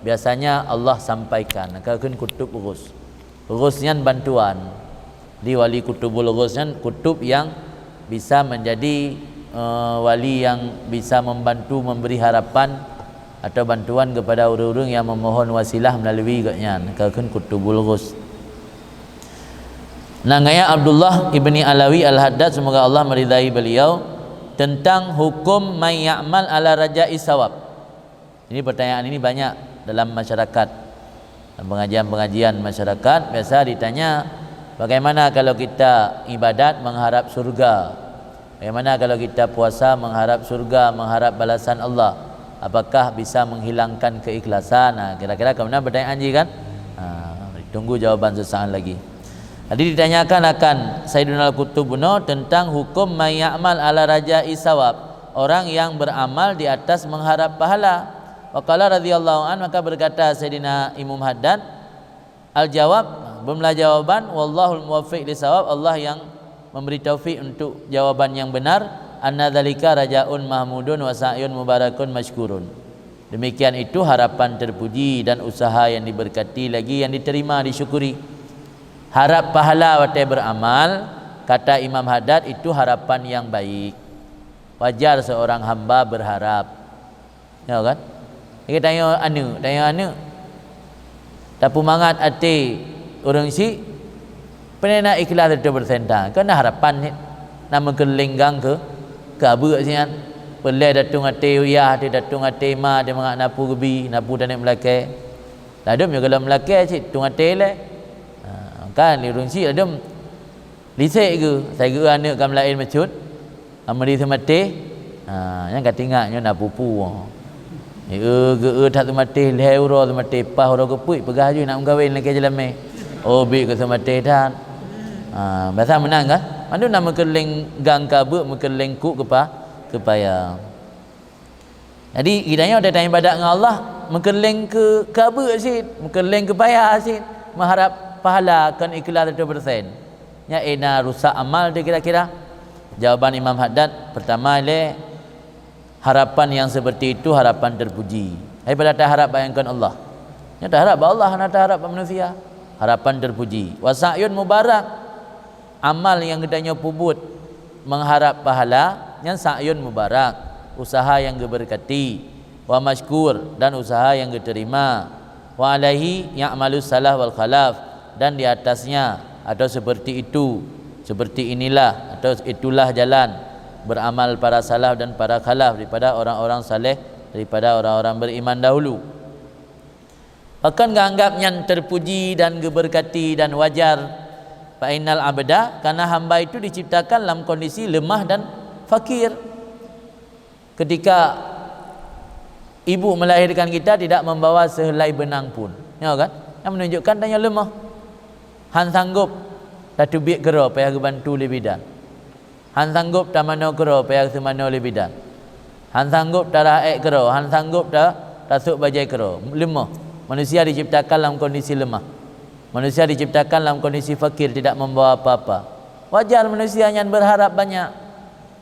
biasanya Allah sampaikan. Ka kheun Kutub Ghaus. Ghaus nyan bantuan. Di Wali Kutubul Ghaus nyan kutub yang bisa menjadi, eh, wali yang bisa membantu memberi harapan atau bantuan kepada ureuëng-ureuëng yang memohon wasilah melalui gobnyan. Ka kheun Kutubul Ghaus. Nangaya Abdullah ibni Alawi Al-Haddad, semoga Allah meridai beliau, tentang hukum man ya'mal ala raja'i sawab. Ini pertanyaan ini banyak dalam masyarakat. Dalam pengajian-pengajian masyarakat, biasa ditanya, "Bagaimana kalau kita ibadat mengharap surga? Bagaimana kalau kita puasa mengharap surga, mengharap balasan Allah? Apakah bisa menghilangkan keikhlasan?" Nah, kira-kira keunan pertanyaan jih kan? Ha, tunggu jawaban sesaat lagi. Jadi, ditanyakan akan Sayyidina Al-Qutub bunoe tentang hukum man ya'mal ala raja'i sawab, orang yang beramal di atas mengharap pahala. Wa qala radhiyallahu anhu, maka berkata Sayyidina Imam Haddad, al-jawab, beulah jawaban, wallahul muwaffiq lis-sawab, Allah yang memberi taufik untuk jawaban yang benar, anna dzalika rajaun mahmudun wa sa'yun mubarakun masykurun. Demikian itu harapan terpuji dan usaha yang diberkati lagi yang diterima, disyukuri. Harap pahala watée beramal, kata Imam Haddad, itu harapan yang baik. Wajar seorang hamba berharap. Ya kan? Jadi tanyoe aneuëk, tanyoe aneuëk. Tapeumangat até ureuëng syiek, peue na ikhlas seratus persen tan. Keu na harapan nyan, na meukeulenggang keu, keu abeuek sinan. Peulée datong até uyah, até datong até ma, até mangat na peue geubi, na peue taneuk meulakée. Ladom nyoe gohlom meulakée cit, tueng até lé. Ha, kan, lé ureuëng syiek ladom lisek geuh, asai geu aneuëk ka meulaén meucot, ka meuri seumaté. Ha, nyang ka tingat nyoe na pupu. Geu, geu that seumaté, lhée uroe seumaté, paih uroe keupeuet, peugah aju nak meukawen lakée jeulamé. Oh, biet keu seumaté that. Ha, biasa meunan kan? Mandum na meukeuleng gang keu abeuek, meukeuleng kuk keu pa-, keu paya. Jadi, geutanyoe watée taibadat ngon Allah, meukeuleng keu, keu abeuek cit, meukeuleng keu paya cit, meuharab pahala kon ikhlas seratus persen. Nyan na rusak amal teuh kira-kira. Jawaban Imam Haddad, pertama lé, harapan yang seperti itu harapan terpuji. Hai pada taharab bak nyang kon Allah. Nyoe taharab bak Allah, hana taharab bak manusia. Harapan terpuji. Wa sa'yun mubarak. Amal nyang geutanyoe peubuet mengharap pahala, nyan sa'yun mubarak, usaha yang geuberkati, wa masykur, dan usaha yang geuterima, wa alaihi ya'malus salaf wal khalaf, dan di atasnya atau seperti itu, seperti inilah atau itulah jalan beramal para salaf dan para khalaf daripada orang-orang saleh, daripada orang-orang beriman dahulu. Pakon geuanggap nyan terpuji dan geuberkati dan wajar? Fa innal abda, karena hamba itu diciptakan dalam kondisi lemah dan fakir. Ketika ibu melahirkan kita tidak membawa sehelai benang pun, ya kan? Yang menunjukkan tanyoe lemah. Han sanggup tateubiet keudroe payah geubantu lé bidan. Han sanggup tamanoe keudroe payah seumanoe lé bidan. Han sanggup tarah ék keudroe, han sanggup ta-, tasôk bajée keudroe. Lemah. Manusia diciptakan dalam kondisi lemah. Manusia diciptakan dalam kondisi fakir, tidak membawa apa-apa. Wajar manusia nyan berharap banyak.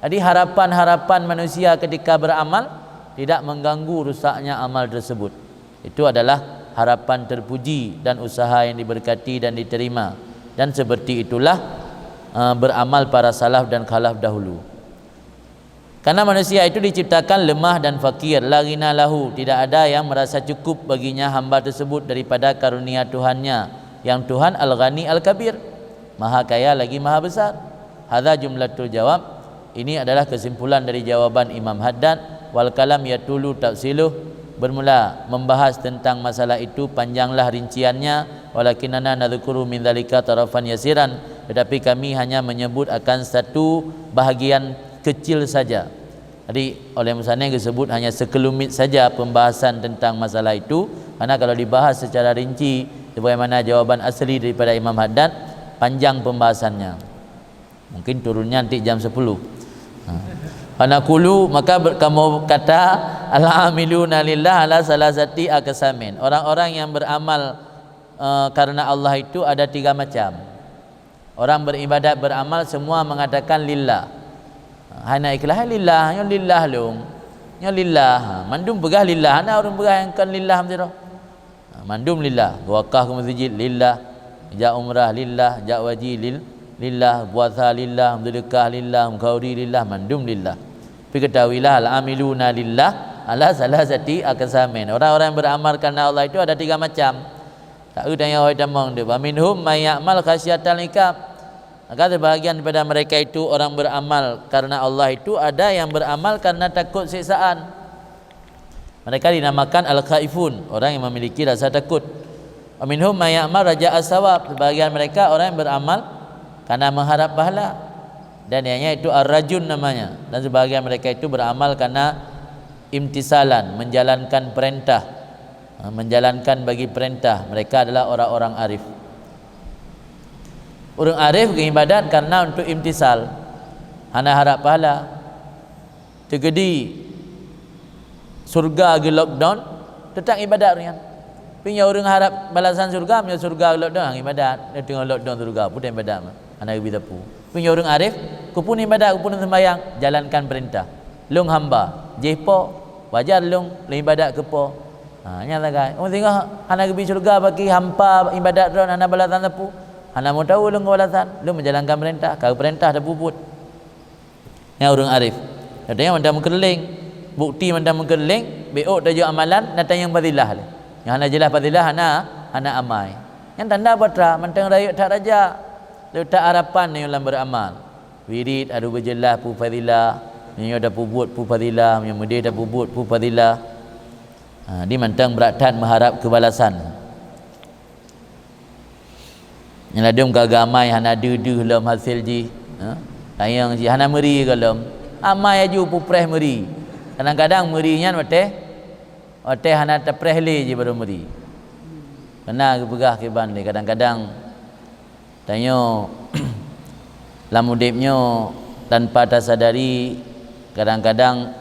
Jadi harapan-harapan manusia ketika beramal tidak mengganggu rusaknya amal tersebut. Itu adalah harapan terpuji dan usaha yang diberkati dan diterima. Dan seperti itulah, eh, beramal para salaf dan khalaf dahulu. Karena manusia itu diciptakan lemah dan fakir, la ghina lahu, tidak ada yang merasa cukup baginya hamba tersebut daripada karunia Tuhannya, yang Tuhan Al-Ghani Al-Kabir, Maha Kaya lagi Maha Besar. Hadza jumlatul jawab, ini adalah kesimpulan dari jawaban Imam Haddad, wal kalam yatulu tafsiluh, bermula membahas tentang masalah itu panjanglah rinciannya, walakinana nadzkuru min dzalika tarafan yasiran, tetapi kami hanya menyebut akan satu bahagian kecil saja. Jadi, oleh musannif disebut hanya sekelumit saja pembahasan tentang masalah itu, karena kalau dibahas secara rinci sebagaimana jawaban asli daripada Imam Haddad, panjang pembahasannya. Mungkin turunnya nanti jam sepuluh. Ha. Fa naqulu, maka ber-, kamu kata, al-amiluna lillah ala salasati aqsamin. Orang-orang yang beramal, eh, karena Allah itu ada tiga macam. Orang beribadat, beramal, semua mengatakan lillah. Hana ikhlas, lillah, nyoe lillah lôn. Nyoe lillah. Ha, mandum peugah lillah, hana ureuëng peugah nyang kon lillah meusidroe. Ha, mandum lillah. Geuwakah keu meuseujid lillah, jak umrah lillah, jak haji lil-, lillah, puasa lillah, meuseudeukah lillah, meukauri lillah, mandum lillah. Tapi ketahuilah, al-amiluna lillah ala salasati aqsamin. Orang-orang yang beramal karena Allah itu ada tiga macam. Taeu tanyoe hai tamong deuh. Wa minhum may ya'mal khasyatal iqab. Maka sebahagian daripada mereka itu orang beramal karena Allah itu ada yang beramal karena takut siksaan. Mereka dinamakan al-khaifun, orang yang memiliki rasa takut. Wa minhum may ya'mal raja'a sawab. Sebahagian mereka orang yang beramal karena mengharap pahala. Dan yang itu ar-rajun namanya. Dan sebahagian mereka itu beramal karena imtisalan, menjalankan perintah. Ha, menjalankan bagi perintah. Mereka adalah orang-orang arif. Ureuëng arif geuibadat karena untuk imtisal. Hana harap pahala. Teukeudi surga geu-lockdown, tetap ibadat ureuëng nyan. Tapi nyoe ureuëng harap balasan surga, meunyoe surga geu-lockdown, hana ibadat. Nyoe teungoh lockdown surga, peue ibadat mah? Hana geubi sapeue. Tapi nyoe ureuëng arif, keupeue ibadat, keupeue seumbahyang, jalankan perintah. Lôn hamba, jéh Po, wajar lôn, lôn ibadat keu Po. Ha, nyan sagai. Ureuëng singoh hana geubi syeuruga bagi hampa ibadat droe hana balasan sapeue. Hana meu tahu lôn keu balasan, lôn menjalankan perintah, ka geupeurintah tapeubuet. Nyan ureuëng arif. Katanya mantong meukeureuléng. Bukti mantong meukeureuléng, bék ôk tajok amalan, na tanyong fadilah lé. Nyang hana jeulaih fadilah hana, hana amai. Nyan tanda batra mantong rayeuk that raja. Leutak harapan nyoe lam beuramal. Wirit harôh beujeulaih peue fadilah, meunyoe tapeubuet peue fadilah, meunyoe meudeh tapeubuet peue fadilah. Ha, di mantong brat that meuharap keubalasan. Nyang ladôm ka geuamai hana deuh-deuh lom hasé jih. Ha? Tanyong jih hana meuri gohlom. Amai aju pupreh meuri. Kadang-kadang meuri nyan watèe, watèe hana tapreh lé jih barô meuri. Pernah geupeugah kiban lé, kadang-kadang tanyoe lam udép nyoe tanpa tasadari, kadang-kadang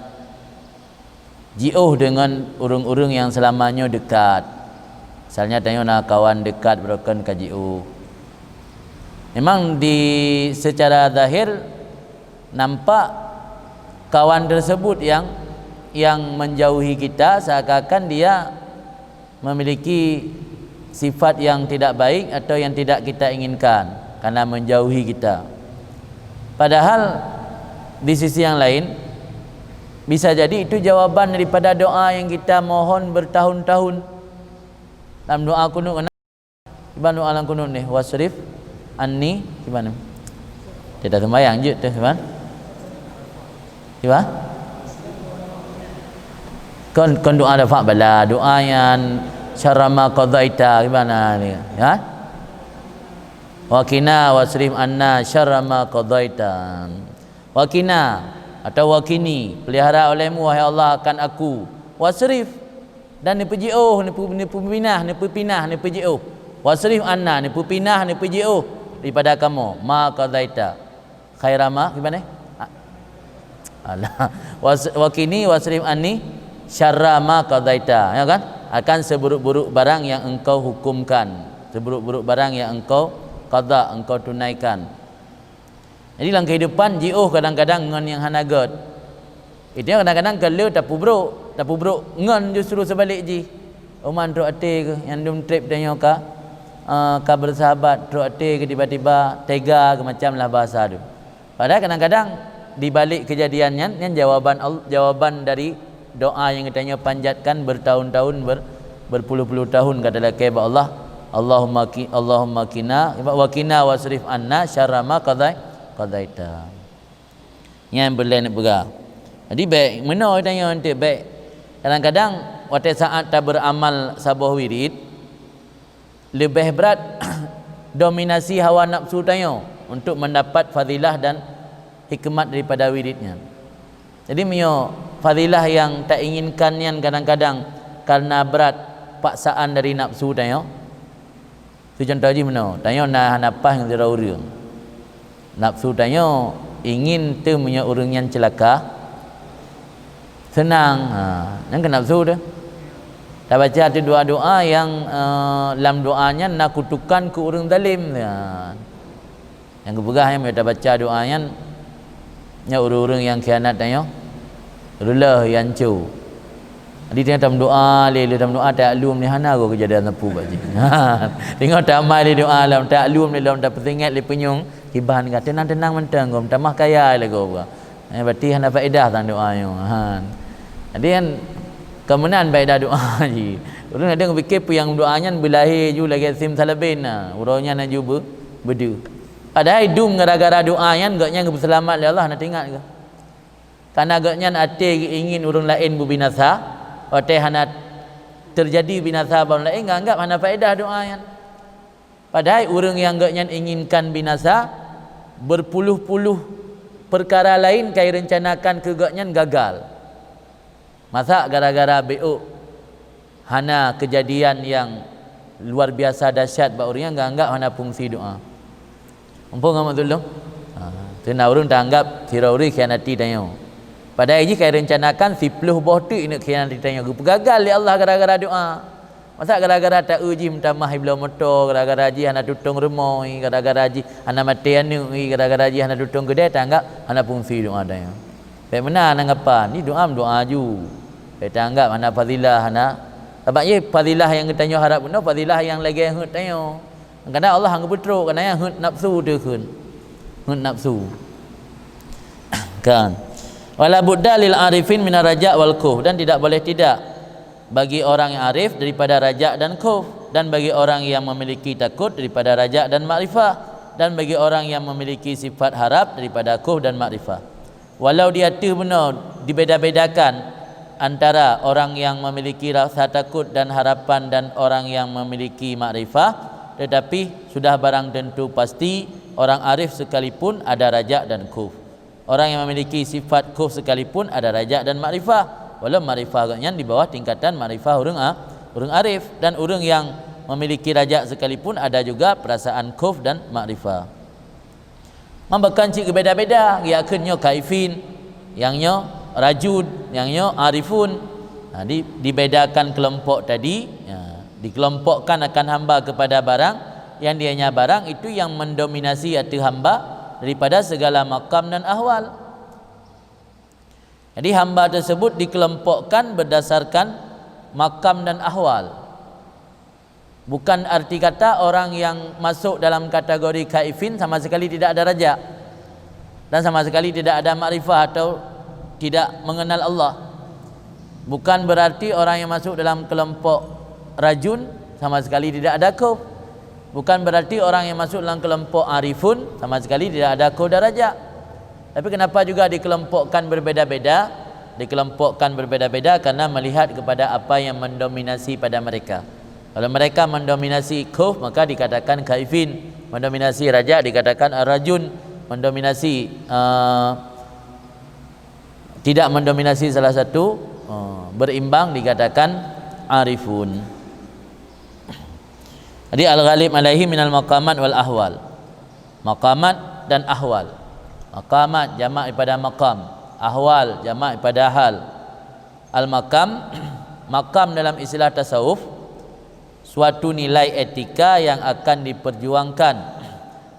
jiôh deungon ureuëng-ureuëng nyang seulama nyoe deukat. Misalnya tanyoe na kawan deukat beureukan ka jiôh. Memang di secara zahir nampak kawan tersebut yang, yang menjauhi kita seakan-akan dia memiliki sifat yang tidak baik atau yang tidak kita inginkan karena menjauhi kita. Padahal Di sisi yang lain, bisa jadi itu jawaban daripada doa yang kita mohon bertahun-tahun. Dalam doa kunut, kiban doa lam kunut ni, "Wasrif anni," kiban? Kita sembahyang je tu, kiban? Kiban? Kon, kon doa dafa' bala, doa nyan, "Syarra ma qadaita," kiban ni, ha? "Wa qina wasrif anna syarra ma qadaita." "Wa qina," atau "Wa qini," pelihara olehmu, wahai Allah, akan aku. "Wasrif," dan neupeujiôh, neupeu-, neupeupinah, neupeupinnah, neupeujiôh. "Wasrif anna," neupeupinnah, neupeujiôh daripada kamoe. "Ma qadaita khaira ma," kiban eh? A-, alah. "Was-, wa qini wasrif anni syarra ma qadaita." Ya kan? "Akan seburuk-buruk barang yang engkau hukumkan, seburuk-buruk barang yang engkau qada, engkau tunaikan." Jadi lam kehidupan jiôh kadang-kadang ngon nyang hana gét. Itu kadang-kadang ka le tapeubrok, tapeubrok ngon justru seubalik jih. Umat trok até keuh nyang dum treb tanyoe ka, eh, ka bersahabat, trok até keuh tiba-tiba tega keuh macam lah bahasa tu. Padahai kadang-kadang di balik kejadian nyan, nyan jawaban Al-, jawaban dari doa nyang geutanyoe panjatkan bertahun-tahun, ber-, berpuluh-puluh tahun ka talakée bak Allah, "Allahumma qi-, Allahumma qina, wa qina wasrif anna syarra ma qadai-, qadaita." Nyan peureulée neupeugah. Jadi bék meunoe tanyoe eunteuk bék. Kadang-kadang watée saát taberamal saboh wirid, leubeh brat dominasi hawa nafsu tanyoe untuk mendapat fadilah dan hikmat daripada wirid nyan. Jadi meunyoe fadilah nyang tainginkan nyan kadang-kadang karena brat paksaan dari nafsu tanyoe, Keu contoh jih meunoe, tanyoe na hana paih ngon sidroe ureuëng. Nafsu tanyoe ingin teuh meunyoe ureuëng nyan ceulaka, seunang. Ha, nyan keu nafsu teuh. Tabaca teuh doa-doa nyang, eh, lam doa nyan na kutukan keu ureuëng zalim. Ha. Nyang geupeugah nyan meunyoe tabaca doa nyan, nyan ureuëng-ureuëng nyang khianat tanyoe, reuloh nyang co. Jadi, teungoh tameudoa lé, lé tameudoa, taklum lé hana goe keujadian sapeue bak jih. Teungoh tamai lé doa lom, taklum lé lom, tapeusinget lé punyueng, kiban ka teunang-teunang mantong goe, tamah kaya lé goe. Eh, berarti hana faedah sang doa nyoe. Ha. Jadi kan, kon meunan faedah doa jih. Ureuëng kadang pikir peue nyang doa nyan beulahé ju lagée sim salabin na. Uroe nyan na ju be-, beudeuh. Padahai dum gara-gara doa nyan, gobnyan geupeuseulamat lé Allah, na teuingat kah? Karena gobnyan até geuingin ureuëng laén beubinasa, watée hana teujadi binasa bak ureuëng laén, geuanggab hana faedah doa nyan. Padahai ureuëng nyang gobnyan inginkan binasa, beupuluh-puluh peukara laén ka jirencanakan keu gobnyan gagal. Masa gara-gara bék hana keujadian nyang luar biasa dahsyat bak ureuëng nyan, geuanggab hana fungsi doa. Muphom ngon maksud lôn? Ha, teuna ureuëng taanggab sidroe ureuëng khianati tanyoe. Padahai jih ka jirencanakan siploh boh teuk neuk khianati tanyoe, geupeugagal lé Allah gara-gara doa. Masa gara-gara taeu jih meutamah jibloe moto, gara-gara jih hana tutong rumoh, gara-gara jih hana maté aneuëk, gara-gara jih hana tutong keudée, taanggab hana fungsi doa tanyoe. Bék meunan anggapan, ni doa meudoa ju. Bék taanggab hana fadilah, hana. Sabab jih fadilah nyang geutanyoe harab bunoe, fadilah nyang lagée heuet tanyoe. Kadang Allah han geupeutrok, kadang nyan heuet nafsu teuh kheun. Heuet nafsu. Kan. "Wala budda lil arifin minar raja wal khauf," dan tidak boleh tidak bagi orang yang arif daripada raja dan khauf, dan bagi orang yang memiliki takut daripada raja dan makrifah, dan bagi orang yang memiliki sifat harap daripada khauf dan makrifah. Walau di ateueh bunoe dibeda-bedakan antara orang yang memiliki rasa takut dan harapan dan orang yang memiliki makrifah, tetapi sudah barang tentu pasti, orang arif sekalipun ada raja dan khauf. Orang yang memiliki sifat khauf sekalipun ada raja dan makrifah, walau makrifah gobnyan di bawah tingkatan makrifah ureuëng a-, ureuëng arif, dan ureuëng yang memiliki raja sekalipun ada juga perasaan khauf dan makrifah. Meubakan cit geubeda-beda, geuyakheun nyoe khaifin, nyang nyoe rajun, nyang nyoe arifun. Nah, di-, dibedakan kelompok tadi, ya, dikelompokkan akan hamba kepada barang, yang dianya barang itu yang mendominasi ateueh hamba daripada segala makam dan ahwal. Jadi, hamba tersebut dikelompokkan berdasarkan makam dan ahwal. Bukan arti kata orang yang masuk dalam kategori khaifin sama sekali tidak ada raja. Dan sama sekali tidak ada makrifah atau tidak mengenal Allah. Bukan berarti orang yang masuk dalam kelompok rajun sama sekali tidak ada khauf. Bukan berarti orang yang masuk dalam kelompok arifun sama sekali tidak ada khauf dan raja. Tapi kenapa juga dikelompokkan berbeda-beda? Dikelompokkan berbeda-beda karena melihat kepada apa yang mendominasi pada mereka. Kalau mereka mendominasi khauf, maka dikatakan khaifin. Mendominasi raja dikatakan rajun. Mendominasi, eh, tidak mendominasi salah satu, eh, berimbang dikatakan arifun. Jadi al-ghalib alaihi minal maqamat wal ahwal. Maqamat dan ahwal. Maqamat jamak daripada maqam, ahwal jamak daripada hal. Al-maqam, maqam dalam istilah tasawuf, suatu nilai etika yang akan diperjuangkan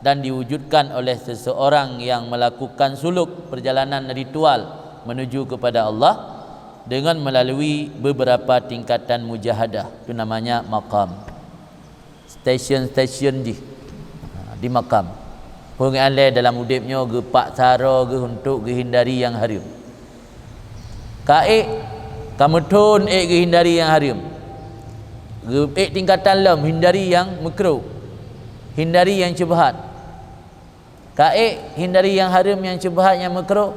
dan diwujudkan oleh seseorang yang melakukan suluk, perjalanan ritual menuju kepada Allah dengan melalui beberapa tingkatan mujahadah. Itu namanya maqam. Stesen-stesen jih, ha, di makam. Peue nyang lé dalam udeb nyoe geupaksa droe geuh untuk geuhindari nyang hareuem. Ka ék, ka meuthon ék geuhindari nyang hareuem. Geuék tingkatan lom hindari nyang meukruh, hindari nyang syubhat. Ka ék hindari nyang hareuem, nyang syubhat, nyang meukruh.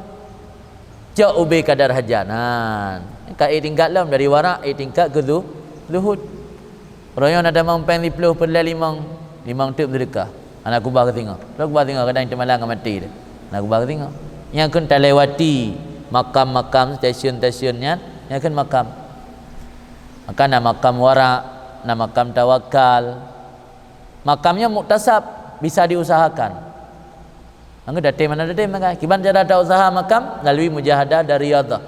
Cok ubé kadar hajat. Nah, ka ék tingkat lom dari warak, ék tingkat keu zu-, zuhud. Uroe nyoe na tamong péng siplôh peureulée limong, limong teuk seudeukah. Hana kubah keu singoh. Kalau kubah singoh kadang teumalang ka maté deh. Hana kubah keu singoh. Nyan kheun talewati makam-makam, stesen-stesen nyan, nyan kheun makam. Maka na makam warak, na makam tawakal. Makam nyan muktasab, bisa diusahakan. Anggeut daté mana daté maka. Kiban cara tausaha makam? Melalui mujahadah dan riyadhah.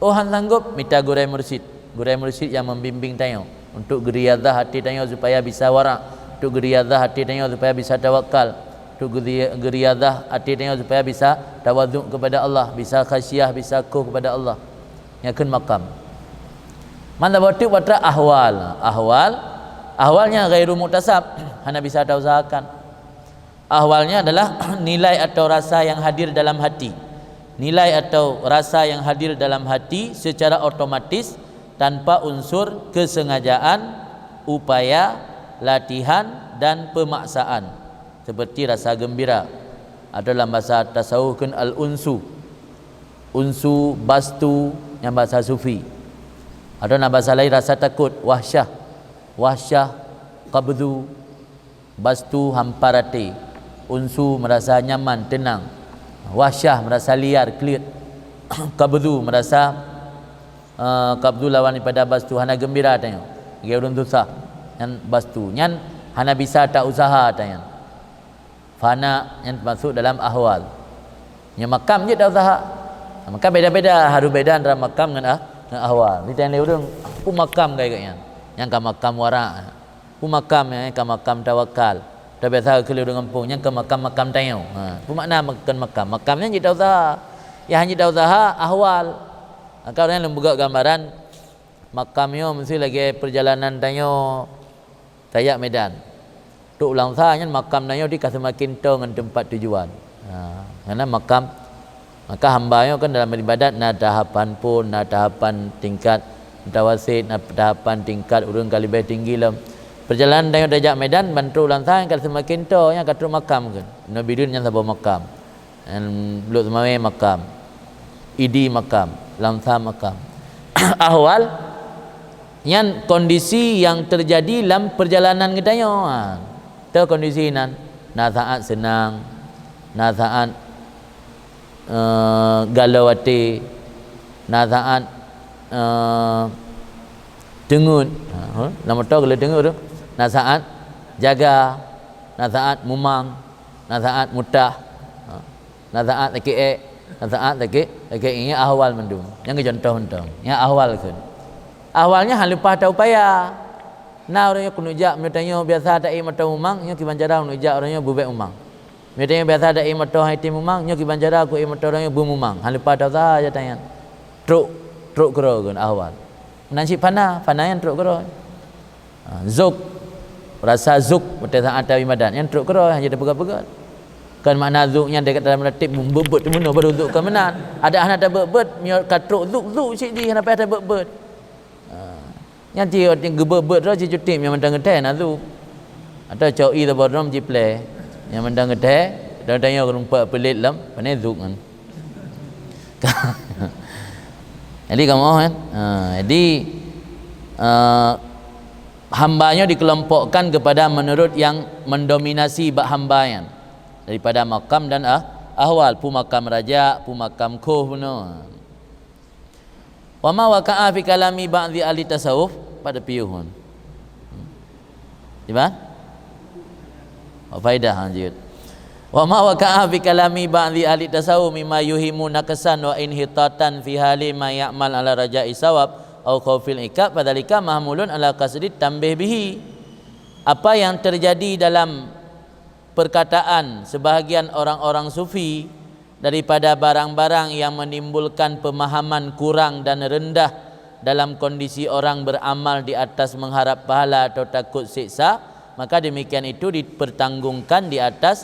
Oh, han sanggup, mita gurée mursyid. Gurée mursyid nyang membimbing tanyoe untuk geuriyadhah até tanyoe supaya bisa warak, untuk geuriyadhah até tanyoe supaya bisa tawakal, untuk geuri-, geuriyadhah até tanyoe supaya bisa tawadhu kepada Allah, bisa khasyah, bisa khusyuk kepada Allah. Nyan kheun makam. Mantap, bacut batra ahwal. Ahwal, ahwalnya ghairu muktasab, hana bisa tausahakan. Ahwalnya adalah nilai atau rasa yang hadir dalam hati. Nilai atau rasa yang hadir dalam hati secara otomatis tanpa unsur kesengajaan, upaya, latihan, dan pemaksaan. Seperti rasa gembira. Atau dalam bahasa tasawuf kheun al-unsu. Unsu, bastu, nyang bahasa sufi. Atau dalam bahasa lain rasa takut, wahsyah. Wahsyah, qabdhu, bastu, hampa raté. Unsu, merasa nyaman, tenang. Wahsyah, merasa liar, kleuet. Qabdhu, merasa, eh, qabdhu lawan daripada bastu, hana gembira tanyoe. Lagée ureuëng susah. Nyan bastu. Nyan hana bisa tausaha tanyoe. Fana nyan termasuk dalam ahwal. Nyan makam jeuet tausaha. Maka beda-beda, harus beda antara makam ngon ah-, ngon ahwal. Di tanyoe ureuëng, peue makam ka geuh nyan. Nyan ka makam warak. Peue makam nyan ka makam tawakal. Tabiasa keu ureuëng gampông, nyan ka makam-makam tanyoe. Ha, peue makna kon makam? Makam nyan jeuet tausaha. Nyang han jeuet tausaha, ahwal. Maka ureuëng lôn peugah gambaran makam nyoe meusti lagée perjalanan tanyoe tajak Medan. Trok u Langsa nyan makam tanyoe di ka seumaken toe ngon teumpat tujuan. Ha, karena makam, maka hamba nyoe kan dalam ibadat na tahapan phon, na tahapan tingkat mutawasit, na tahapan tingkat ureuëng ka leubeh tinggi lom. Perjalanan tanyoe tajak Medan ban trok u Langsa nyan ka seumaken toe, nyan ka trok makam kheun. Nabi Dun nyan saboh makam. Em, Lhokseumawe makam, Idi makam, Langsa makam. Ahwal, nyan kondisi nyang teujadi lam perjalanan geutanyoe. Ha, teu kondisi nyan, na saát seunang, na saát, eh, galak até, na saát, eh, teungeut. Ha, lam moto galak teungeut tu. Na saát jaga, na saát mumang. Na saát mutah. Ha. Na saát sakét ék. Na saát sakét, sakét ingat ahwal mandum. Nyang keu contoh mantong. Nyang ahwal kheun. Ahwal nyan han leupah taupaya. Na ureuëng nyoe keuneuk jak, meunyoe tanyoe biasa taék moto mumang, nyoe kiban cara keuneuk jak ureuëng nyoe beubék mumang. Meunyoe tanyoe biasa taék moto han item mumang, nyoe kiban cara keu ék moto ureuëng nyoe beumumang. Han leupah tausaha jak tanyan. Trok, trok keudroe kheun ahwal. Meunan cit fana, fana nyan trok keudroe. Ha, zuk, rasa zuk, beutôi saát tabi madat, nyan trok keudroe, hana tapeugah-peugah. Kan makna zuk nyan dekat dalam ratik beuet-beuet meunoe baru zuk ka meunan. Ada hana tabeuet-beuet, meunyoe ka trok zuk, zuk cit jih hana payah tabeuet-beuet. Ha. Nyan cit geubeuet-beuet cit cuti nyang mantong geutée na zuk. Atau cok ie saboh drom cipleh. Nyang mantong geutée, dan tanyoe geurumpak peulét lom, pane zuk nyan. Jadi kamoe kan. Ha, jadi, eh, hamba nyoe dikelompokkan kepada menurut yang mendominasi bak hamba nyan. Daripada makam dan ah, ahwal, pu makam raja, pu makam khoh bunoe. Wa ma waqa'a fi kalami ba'dhi ahli tasawuf pada piuhun. Di mana? Oh, faidah lanjut. Wa ma waqa'a fi kalami ba'dhi ahli tasawuf mimma yuhimu naqsan wa inhitatan fi hali ma ya'mal ala raja'i sawab au khaufil iqab fadzalika mahmulun ala qasdi tambih bihi. Apa yang terjadi dalam perkataan sebahagian orang-orang sufi daripada barang-barang yang menimbulkan pemahaman kurang dan rendah dalam kondisi orang beramal di atas mengharap pahala atau takut siksa, maka demikian itu dipertanggungkan di atas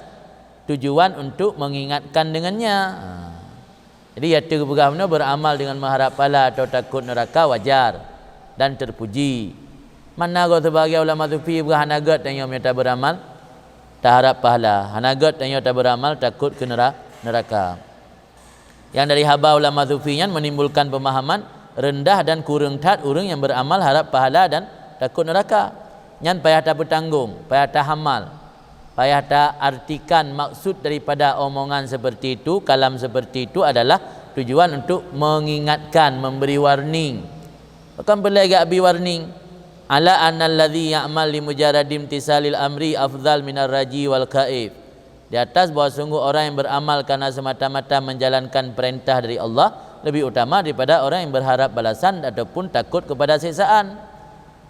tujuan untuk mengingatkan dengannya. Ha. Jadi, ya, teupeugah meunoe beramal dengan mengharap pahala atau takut neraka wajar dan terpuji. Mana goe sebahagian ulama sufi peugah hana gét tanyoe meunyoe taberamal taharap pahala, hana gét tanyoe taberamal takut keu nera-, neraka. Yang dari haba ulama sufi nyan menimbulkan pemahaman rendah dan kurang that ureuëng yang beramal harap pahala dan takut neraka. Nyan payah tapeutanggong, payah tahamal. Payah ta artikan maksud daripada omongan seperti itu, kalam seperti itu adalah tujuan untuk mengingatkan, memberi warning. Bahkan boleh gak bi warning. Ala annal ladzi ya'mal li mujarradi imtisalil amri afdal minar raji wal khaif. Di atas bahwa sungguh orang yang beramal karena semata-mata menjalankan perintah dari Allah lebih utama daripada orang yang berharap balasan ataupun takut kepada siksaan.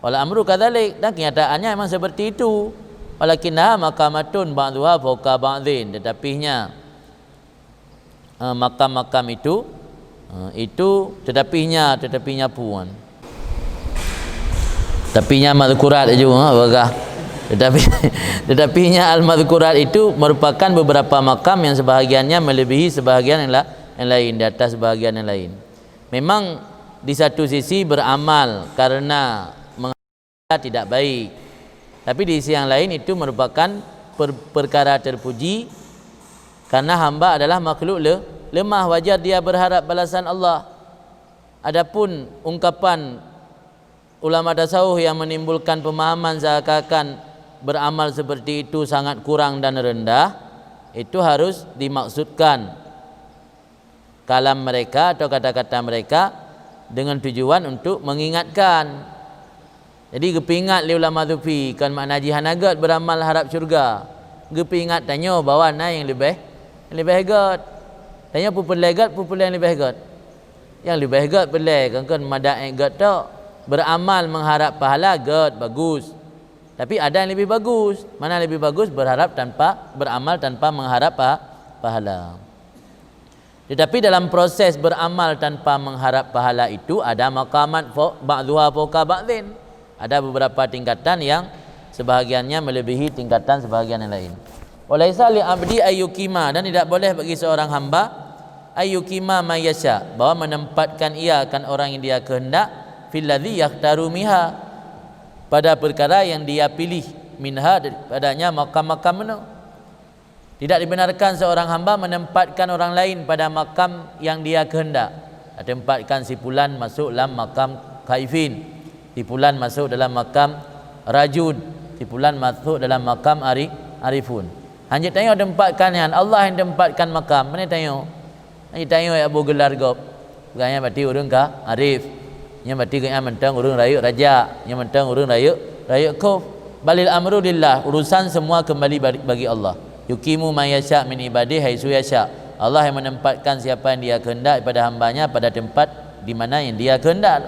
Wal amru kadzalik, dan kenyataannya memang seperti itu. Walakinnaha maqamatun ba'dhuha fauqa ba'dhin, tetapinya, eh, makam-makam itu, eh, itu tetapinya, tetapinya puan. Tetapinya mazkurat itu, ha, bagah. Tetapi, tetapinya al-mazkurat itu merupakan beberapa makam yang sebahagiannya melebihi sebahagian yang la-, yang lain, di atas sebahagian yang lain. Memang di satu sisi beramal karena meng-, tidak baik. Tapi di sisi yang lain itu merupakan per-, perkara terpuji karena hamba adalah makhluk le-, lemah, wajar dia berharap balasan Allah. Adapun ungkapan ulama tasawuf yang menimbulkan pemahaman seakan-akan beramal seperti itu sangat kurang dan rendah, itu harus dimaksudkan kalam mereka atau kata-kata mereka dengan tujuan untuk mengingatkan. Jadi geupeuingat lé ulama sufi, kon makna jih hana gét beramal harap syurga. Geupeuingat tanyoe bahwa na nyang leubeh, leubeh gét. Tanyoe peue peureulée gét, peue peureulée nyang leubeh gét. Nyang leubeh gét peureulée, kon, kon madak nyang gét tok. Beramal mengharap pahala gét, bagus. Tapi ada yang lebih bagus. Mana lebih bagus? Berharap tanpa, beramal tanpa mengharap pa-, pahala. Tetapi dalam proses beramal tanpa mengharap pahala itu ada maqamat fo-, ba'dhuha fauqa ba'dhin. Ada beberapa tingkatan yang sebahagiannya melebihi tingkatan sebahagian yang lain. Wa laisa li abdi ayyukima, dan tidak boleh bagi seorang hamba ayyukima ma yasha, bahwa menempatkan ia akan orang yang dia kehendak, fil ladzi yakhtaru minha, pada perkara yang dia pilih, minha, daripadanya makam-makam meunoe. Tidak dibenarkan seorang hamba menempatkan orang lain pada makam yang dia kehendak. Tempatkan si pulan masuk dalam makam khaifin, si pulan masuk dalam makam rajun, si pulan masuk dalam makam ari-, arifun. Hanya tanyoe tempatkan nyan, Allah yang tempatkan makam. Mana tanyoe? Nyan tanyoe jak boh gelar gob. Bukan nyan berarti ureuëng ka arif. Nyan berarti gobnyan mantong ureuëng rayeuk raja, nyan mantong ureuëng rayeuk, rayeuk khof. Balil amru lillah, urusan semua kembali bagi, bagi Allah. Yuqimu man yasha min ibadihi haitsu yasha. Allah yang menempatkan siapa yang Dia kehendak daripada hamba-Nya pada tempat di mana yang Dia kehendak.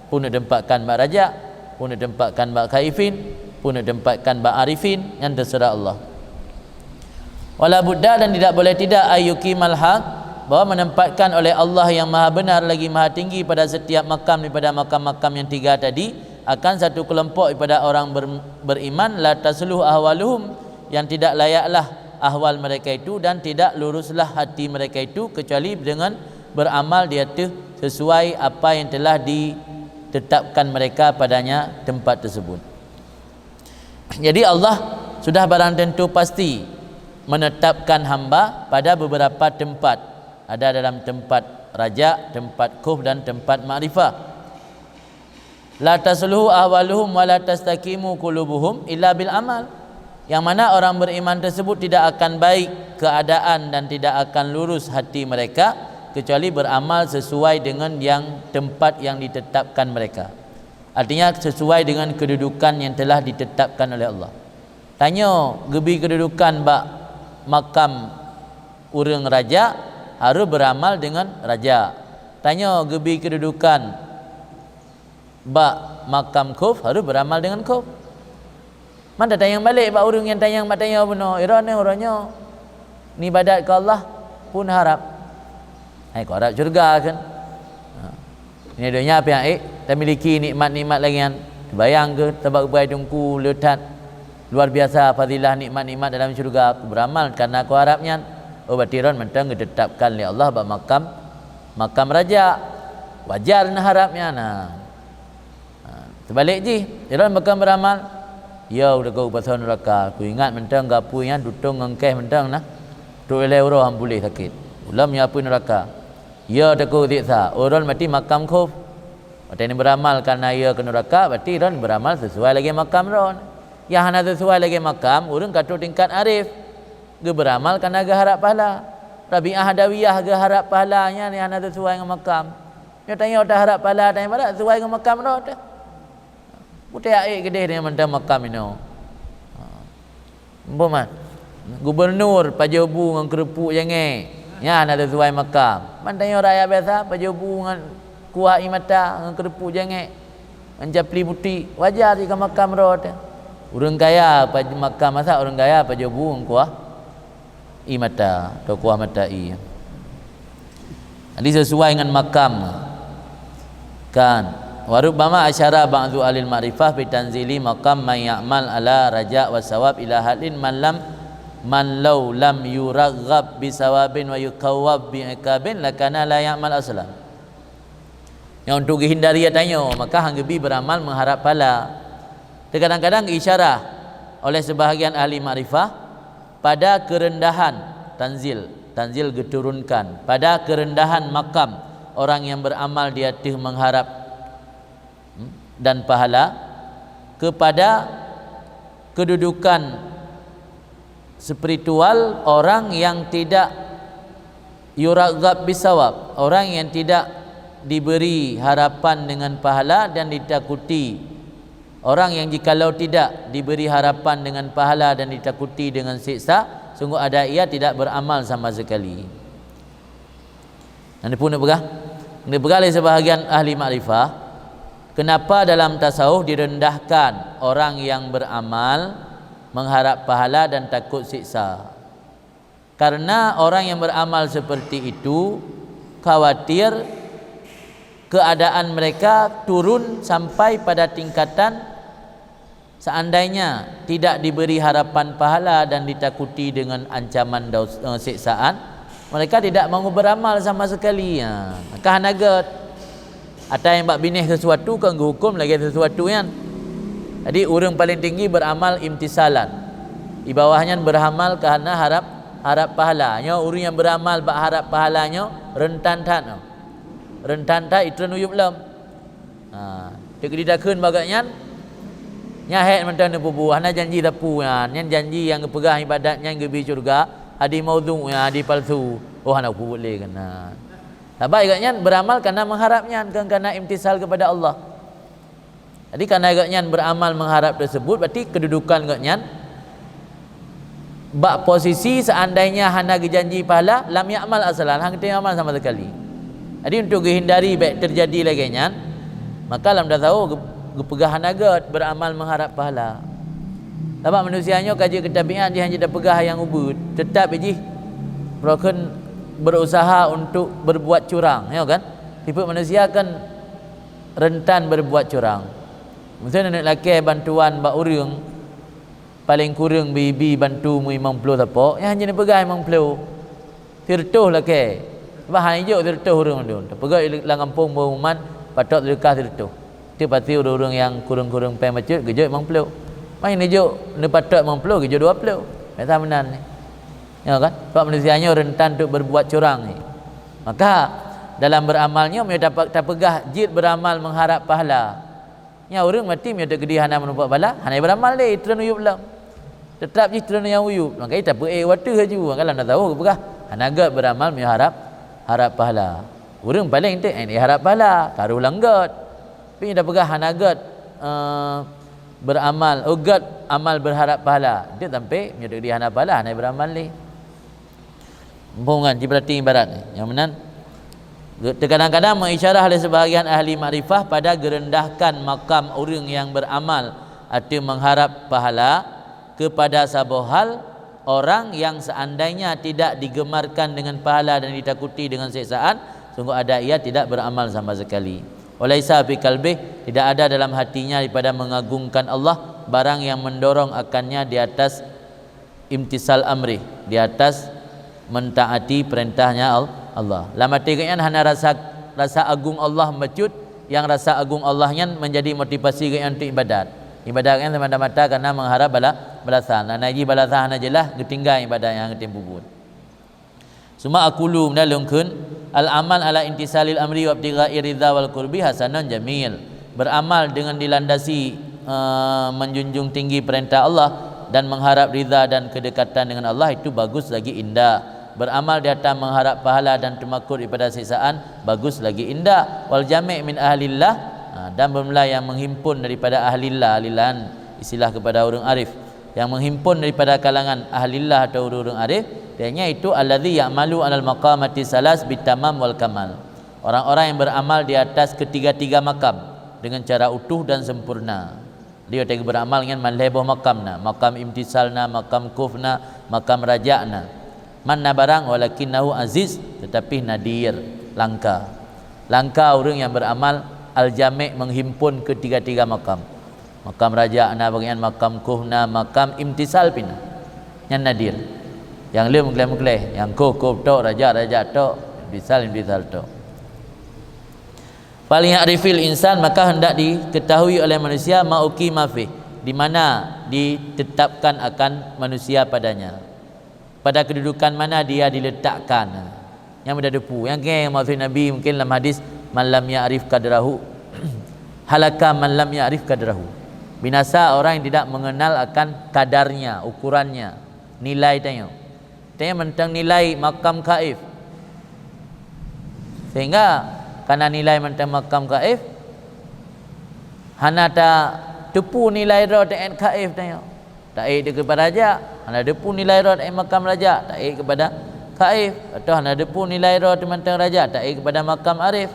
Pun ditempatkan bak raja, pun ditempatkan bak khaifin, pun ditempatkan bak arifin, nyan terserah Allah. Wala budda, dan tidak boleh tidak, ayyuqimal haq, bahwa menempatkan oleh Allah yang Maha Benar lagi Maha Tinggi pada setiap makam daripada makam-makam yang tiga tadi, akan satu kelompok daripada orang ber-, beriman, la tasluh ahwaluhum, yang tidak layaklah ahwal mereka itu, dan tidak luruslah hati mereka itu kecuali dengan beramal di atas sesuai apa yang telah ditetapkan mereka padanya tempat tersebut. Jadi Allah sudah barang tentu pasti menetapkan hamba pada beberapa tempat. Ada dalam tempat raja, tempat khauf, dan tempat makrifah. La tasluhu ahwaluhum wa la tastaqimu qulubuhum illa bil amal. Yang mana orang beriman tersebut tidak akan baik keadaan dan tidak akan lurus hati mereka kecuali beramal sesuai dengan yang tempat yang ditetapkan mereka. Artinya sesuai dengan kedudukan yang telah ditetapkan oleh Allah. Tanyoe geubi kedudukan bak makam ureuëng raja harus beramal dengan raja. Tanyoe geubi kedudukan bak makam khauf harus beramal dengan khauf. Man tatanyong balek bak ureuëng nyang tanyong bak tanyoe bunoe, "Droe nyoe, droe nyoe ibadat keu Allah peue harab?" Hai, keu harab syeuruga kan? Ha. Ini donya piang ék tamiliki nikmat-nikmat lagée nyan. Bayang keu sabab geupeugah teungku le that luar biasa fadilah nikmat-nikmat dalam syeuruga, keu beramal karena keu harab nyan. Oh, berarti droe mantong geutetapkan lé Allah bak makam, makam raja. Wajar na harab nyan. Ha. Ha, seubalek jih, droe bukon beuramal, "Ya, udah keu pasai nuraka, kuingat mantong gapui nyan tutong ngon keh mantong nah. Trok ilée uroe han puléh sakét. Ulôn ya apui nuraka. Ya, takot siksa." Oh, droe mati makam khauf. Watée ni beuramal kana ya keu nuraka, berarti droe beuramal sesuai lagée makam droe. Nyang hana sesuai lagée makam, ureuëng ka trok tingkat arif. Geubeuramal kana geuharab pahala. Rabi'ah Adawiyah geuharab pahala nyan nyang hana sesuai ngon makam. Nyoe tanyoe taharab pahala, tanyoe barat sesuai ngon makam droe teuh. Muteuyak ék keudeh deungon mantong makam inoe. Ha. Umpama, gubernur pajoh bu ngon keureupuk jangée, nyan hana sesuai makam. Man tanyoe rakyat biasa pajoh bu ngon kuah ie mata ngon keureupuk jangée, ngon capli putéh, wajar jih ka makam droe teuh. Ureuëng kaya paj-, makam masa ureuëng kaya pajoh bu ngon kuah ie mata, atau kuah mata ie. Jadi sesuai dengan makam. Kan? Wa rubbama asyara ba'du ahli ma'rifah bi tanzili maqam man ya'mal ala raja wa sawab ila hadin man lam, man law lam yuraghab bi sawabin wa yukhawwaf bi iqabin lakana la ya'mal aslan. Nyang untuk geuhindari tanyoe, maka han geubi beuramal meuharab pahala. Terkadang-kadang isyarah oleh sebahagian ahli makrifah pada kerendahan tanzil, tanzil geuturunkan, pada kerendahan makam orang yang beramal di ateueh mengharap, hmm, dan pahala, kepada kedudukan spiritual orang yang tidak yuraghab bisawab, orang yang tidak diberi harapan dengan pahala dan ditakuti, orang yang jikalau tidak diberi harapan dengan pahala dan ditakuti dengan siksa, sungguh ada ia tidak beramal sama sekali. Nyan peue neupeugah? Neupeugah lé sebahagian ahli makrifah, kenapa dalam tasawuf direndahkan orang yang beramal mengharap pahala dan takut siksa? Karena orang yang beramal seperti itu khawatir keadaan mereka turun sampai pada tingkatan seandainya tidak diberi harapan pahala dan ditakuti dengan ancaman daus-, eh, siksaan, mereka tidak mau beramal sama sekali. Ha, maka hana gét. Ata nyang bak binéh sesuatu kon geuhuköm lagée sesuatu nyan. Jadi, ureuëng paléng tinggi beramal imtisalan. Di bawah nyan beramal karena harap, harap pahala. Nyoe ureuëng nyang beramal bak harap pahala nyoe rentan that nyoe. Rentan that itreun uyueb lom. Ha, teuk ditakheun bak gobnyan, nyan hék mantong neupeubuet, hana janji sapeue nyan. Nyan janji nyang geupeugah ibadat nyan geubi syeuruga, hadi maudhu nyan, hadi palsu. Oh, hana peubuet lé keunan. Sabab gobnyan beramal karena mengharap nyan, kon karena imtisal kepada Allah. Jadi, karena gobnyan beramal mengharap tersebut, berarti kedudukan gobnyan bak posisi seandainya hana geujanji pahala, lam ya'mal aslan, hana geutanyoe amal sama sekali. Jadi, untuk geuhindari bék terjadi lagée nyan, maka lam tasawuf geu-, geupeugah hana gét beramal mengharap pahala. Sabab manusia nyoe ka jeuet keu tabiat jih hana jeuet tapeugah nyang ubit, teutap jih berusaha untuk berbuat curang, ya kan? Sifat manusia kan rentan berbuat curang. Misalnya, neuk lakée bantuan bak ureuëng, Paleng kureueng bi-bi bantu meu limong ploh sapo, nyan hana jipeugah limong ploh. Sireutôh lakée. Bah hana jok sireutôh ureuëng mandum. Tapeugah lam gampông pengumuman patot sedekah sireutôh. Teuh pasti ureuëng-ureuëng nyang kureueng-kureueng péng bacut geujok limong ploh. Manyang neujok neupatot limong ploh geujok dua ploh. Biasa meunan ni. Ya kan? Sebab manusia nyoe rentan untuk berbuat curang ni. Maka dalam beramal nyoe meunyoe tape-, tapeugah jeuet beramal mengharap pahala. Nyan ureuëng mati meunyoe teukeudi hana meurumpok bala, hana beramal lé, treun uyueb lom. Teutap jih treun nyang uyueb, maka tapeuék wateuh laju. Maka lam tasawuf geupeugah hana gét beramal meunyoe harap, harap pahala. Ureuëng paleng enteuk, eh, harap pahala, taroh lam gét. Tapi nyoe tapeugah hana gét, eh, beramal, oh, gét amal berharap pahala. Enteuk sampai meunyoe teukeudi hana pahala, hana beramal lé. Muphom kan, jipeurati ibarat nyang meunan. Terkadang-kadang meuisyarah lé sebahagian ahli makrifah pada geurendahkan makam ureuëng nyang beramal ateueh mengharap pahala kepada saboh hal, orang yang seandainya tidak digemarkan dengan pahala dan ditakuti dengan siksaan, sungguh ada ia tidak beramal sama sekali. Walaisa fi qalbih, tidak ada dalam hatinya daripada mengagungkan Allah barang yang mendorong akannya di atas imtisal amri, di atas mentaati perintahnya Al-, Allah. Lam até geuhnyan hana rasa, rasa agung Allah bacut, nyang rasa agung Allah nyan menjadi motivasi geuhnyan untuk ibadat. Ibadat geuhnyan semata-mata karena mengharap bala-, balasan. Nah, na jih balasan hana jeulaih, geutinggai ibadat nyang geutem peubuet. Suma aqulu, meunan lôn kheun, al-amal ala imtisalil amri wa ibtigha'i ridha wal qurbi hasanun jamil. Beramal dengan dilandasi, eh, menjunjung tinggi perintah Allah dan mengharap ridha dan kedekatan dengan Allah itu bagus lagi indah. Beramal di atas mengharap pahala dan teumakut daripada siksaan bagus lagi indah. Wal jami' min ahlillah, ha, dan bermula yang menghimpun daripada ahlillah, ahlillah istilah kepada ureuëng arif, yang menghimpun daripada kalangan ahlillah atau ureuëng arif, ianya itu allazi ya'malu alal maqamati salas bitamam wal kamal. Orang-orang yang beramal di atas ketiga-tiga makam dengan cara utuh dan sempurna. Dia tadi beramal dengan malhé boh makam na, makam imtisal na, makam kuf na, makam raja na. Man na barang walakinnahu aziz, tetapi nadir, langka. Langka ureuëng yang beramal al-jami' menghimpun ketiga-tiga makam. Makam raja na, bagian makam kuf na, makam imtisal pih na. Nyan nadir. Nyang le meugleh-meugleh, nyang kuf, kuf tok, raja, raja tok, imtisal, imtisal tok. Falya'rifil insan, maka hendak diketahui oleh manusia ma uqima fih, di mana ditetapkan akan manusia padanya. Pada kedudukan mana dia diletakkan. Nyang mudah teupeu. Nyang keu maksud Nabi mungkin lam hadis, "Man lam ya'rif qadrahu, halaka man lam ya'rif qadrahu." Binasa orang yang tidak mengenal akan kadarnya, ukurannya, nilai tanyoe. Tanyoe mantong nilai makam khaif. Sehingga kana nilai mantong makam khaif, hana ta teupeu nilai droe taék khaif tanyoe. Taék dikeue keupada raja, hana teupeu nilai droe taék makam raja, taék keupada khaif, atau hana teupeu nilai droe teumantong raja, taék keupada makam arif.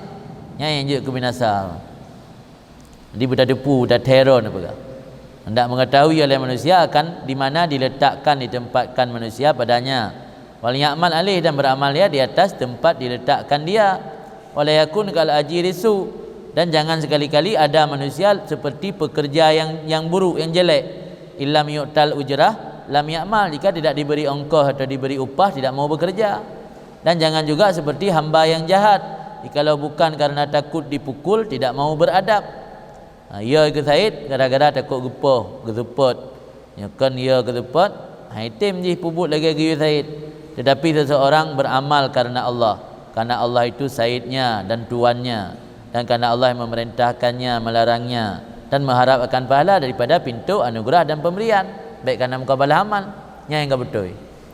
Nyan nyang jeuet keu binasa. Jadi, beutateupeue, beutateuron peugah. Hendak mengetahui oleh manusia akan di mana diletakkan, ditempatkan manusia padanya. Wal ya'mal alaih, dan beramal dia di atas tempat diletakkan dia. Wala yakun kal ajiri su, dan jangan sekali-kali ada manusia seperti pekerja yang, yang buruk, yang jelek. Illam yu'tal ujrah lam ya'mal, jika tidak diberi ongkoh atau diberi upah, tidak mau bekerja. Dan jangan juga seperti hamba yang jahat, jikalau bukan karena takut dipukul, tidak mau beradab. Ha, ya keu Said, gara-gara takot geupoh, geuseupôt. Nyoe kon ya geuseupôt, hai tem jih peubuet lagée geuyue Said. Tetapi seseorang beramal karena Allah, karena Allah itu saidnya dan tuannya, dan karena Allah yang memerintahkannya, melarangnya, dan mengharap akan pahala daripada pintu anugerah dan pemberian, baik karena mukabalah amal. Nyan nyang ka beutôi.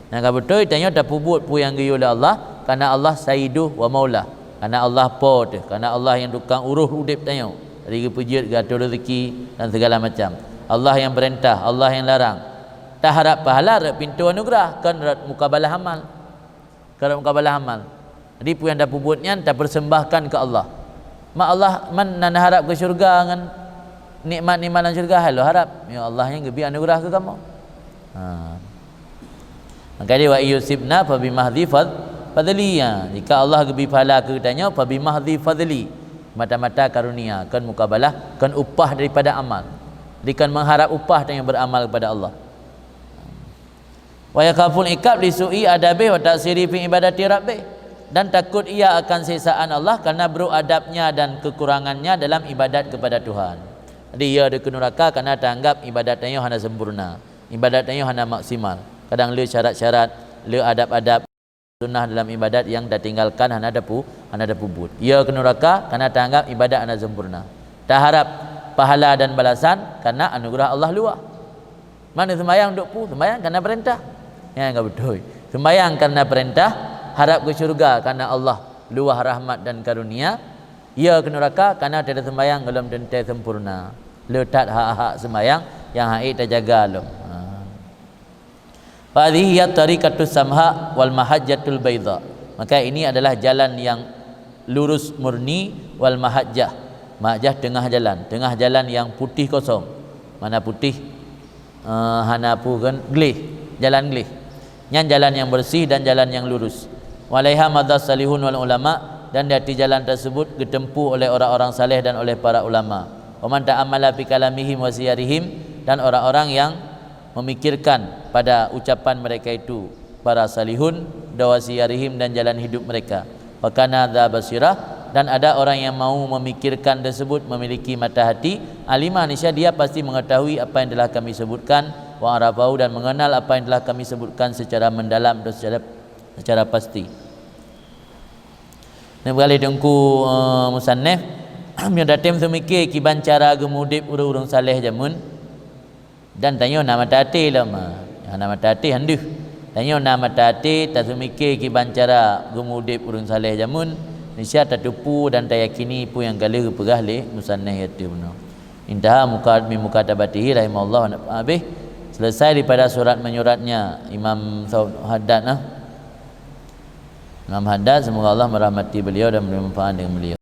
Nyang ka beutôi, tanyoe tapeubuet peue nyang geuyue lé Allah, karena Allah Sayyiduh wa Maulah. Karena Allah Po teuh, karena Allah nyang tukang urus udeb tanyoe. Dari geupeujeuet, geuatur rezeki, dan segala macam. Allah nyang peurintah, Allah nyang larang. Taharab pahala rot pintoe anugeurah, kon rot mukabalah amal. Kon rot mukabalah amal. Jadi, peue nyang tapeubuet nyan tapersembahkan keu Allah. Mak Allah, man na harab keu syeuruga ngon nikmat-nikmat lam syeuruga, hai lôn harab. Ya Allah nyang geubri anugeurah keu kamoe. Ha. Maka dia, "Wa yusibna fa bimahdhi fad-, fadli." Ya. Jika Allah geubri pahala keu geutanyoe, fa bimahdhi fadli. Mata-mata karunia, kon mukabalah, kon upah daripada amal. Jadi, kon mengharap upah tanyoe beramal kepada Allah. Wa yakhaful iqab li su'i adabih wa taqsiri fi ibadati rabbih. Dan takut ia akan siksaan Allah karena buruk adabnya dan kekurangannya dalam ibadat kepada Tuhan. Jadi, ia dikeue nuraka karena taanggap ibadat tanyoe hana sempurna, ibadat tanyoe hana maksimal. Kadang le syarat-syarat, le adab-adab sunnah dalam ibadat nyang tatinggalkan hana tapu-, hana tapeubuet. Ia keu nuraka karena taanggap ibadat hana sempurna. Taharap pahala dan balasan karena anugerah Allah luwah. Mana sembahyang duk pu, sembahyang karena perintah. Nyang ka beutôi. Sembahyang karena perintah, harap ke syurga karena Allah luwah rahmat dan karunia. Ia keu nuraka karena tiada sembahyang golom teuntée sempurna. Le that hak-hak sembahyang nyang hak tajaga lom. Ha. Fahadhihi hiya tariqatus samha wal mahajjatul baidha. Maka ini adalah jalan yang lurus murni, wal mahajjah. Mahajjah tengah jalan, tengah jalan yang putih kosong. Mana putih? Eh, hana pu kan? Gleh, jalan gleh. Nyan jalan yang bersih dan jalan yang lurus. Walaiha madhas salihun wal ulama, dan di atas jalan tersebut getempuh oleh orang-orang saleh dan oleh para ulama. Wa man ta'ammala fi kalamihim wa siyarihim, dan orang-orang yang memikirkan pada ucapan mereka itu, para salihun, dawa siyarihim, dan jalan hidup mereka. Wa kana dza basirah, dan ada orang yang mau memikirkan tersebut memiliki mata hati, alima, niscaya dia pasti mengetahui apa yang telah kami sebutkan, wa arafahu, dan mengenal apa yang telah kami sebutkan secara mendalam atau secara, secara pasti. Neugaleh teungku, eh, musannif, meunyoe tatem seumike kiban cara geumudeb ureuëng-ureuëng saleh jameun, dan tanyoe na mata até lom, ha. Nyang na mata até han deuh. Tanyoe na mata até taseumike kiban cara geumudeb ureuëng saleh jameun, niscaya tateupeue dan tayakini peue nyang ka lheueh geupeugah lé musannif ateueh bunoe. Intaha muka-, min mukatabatihi rahimahullah wa nafa'a bih. Selesai daripada surat menyuratnya Imam Saud Haddad, nah. Imam Haddad, semoga Allah merahmati beliau dan bermanfaat dengan beliau.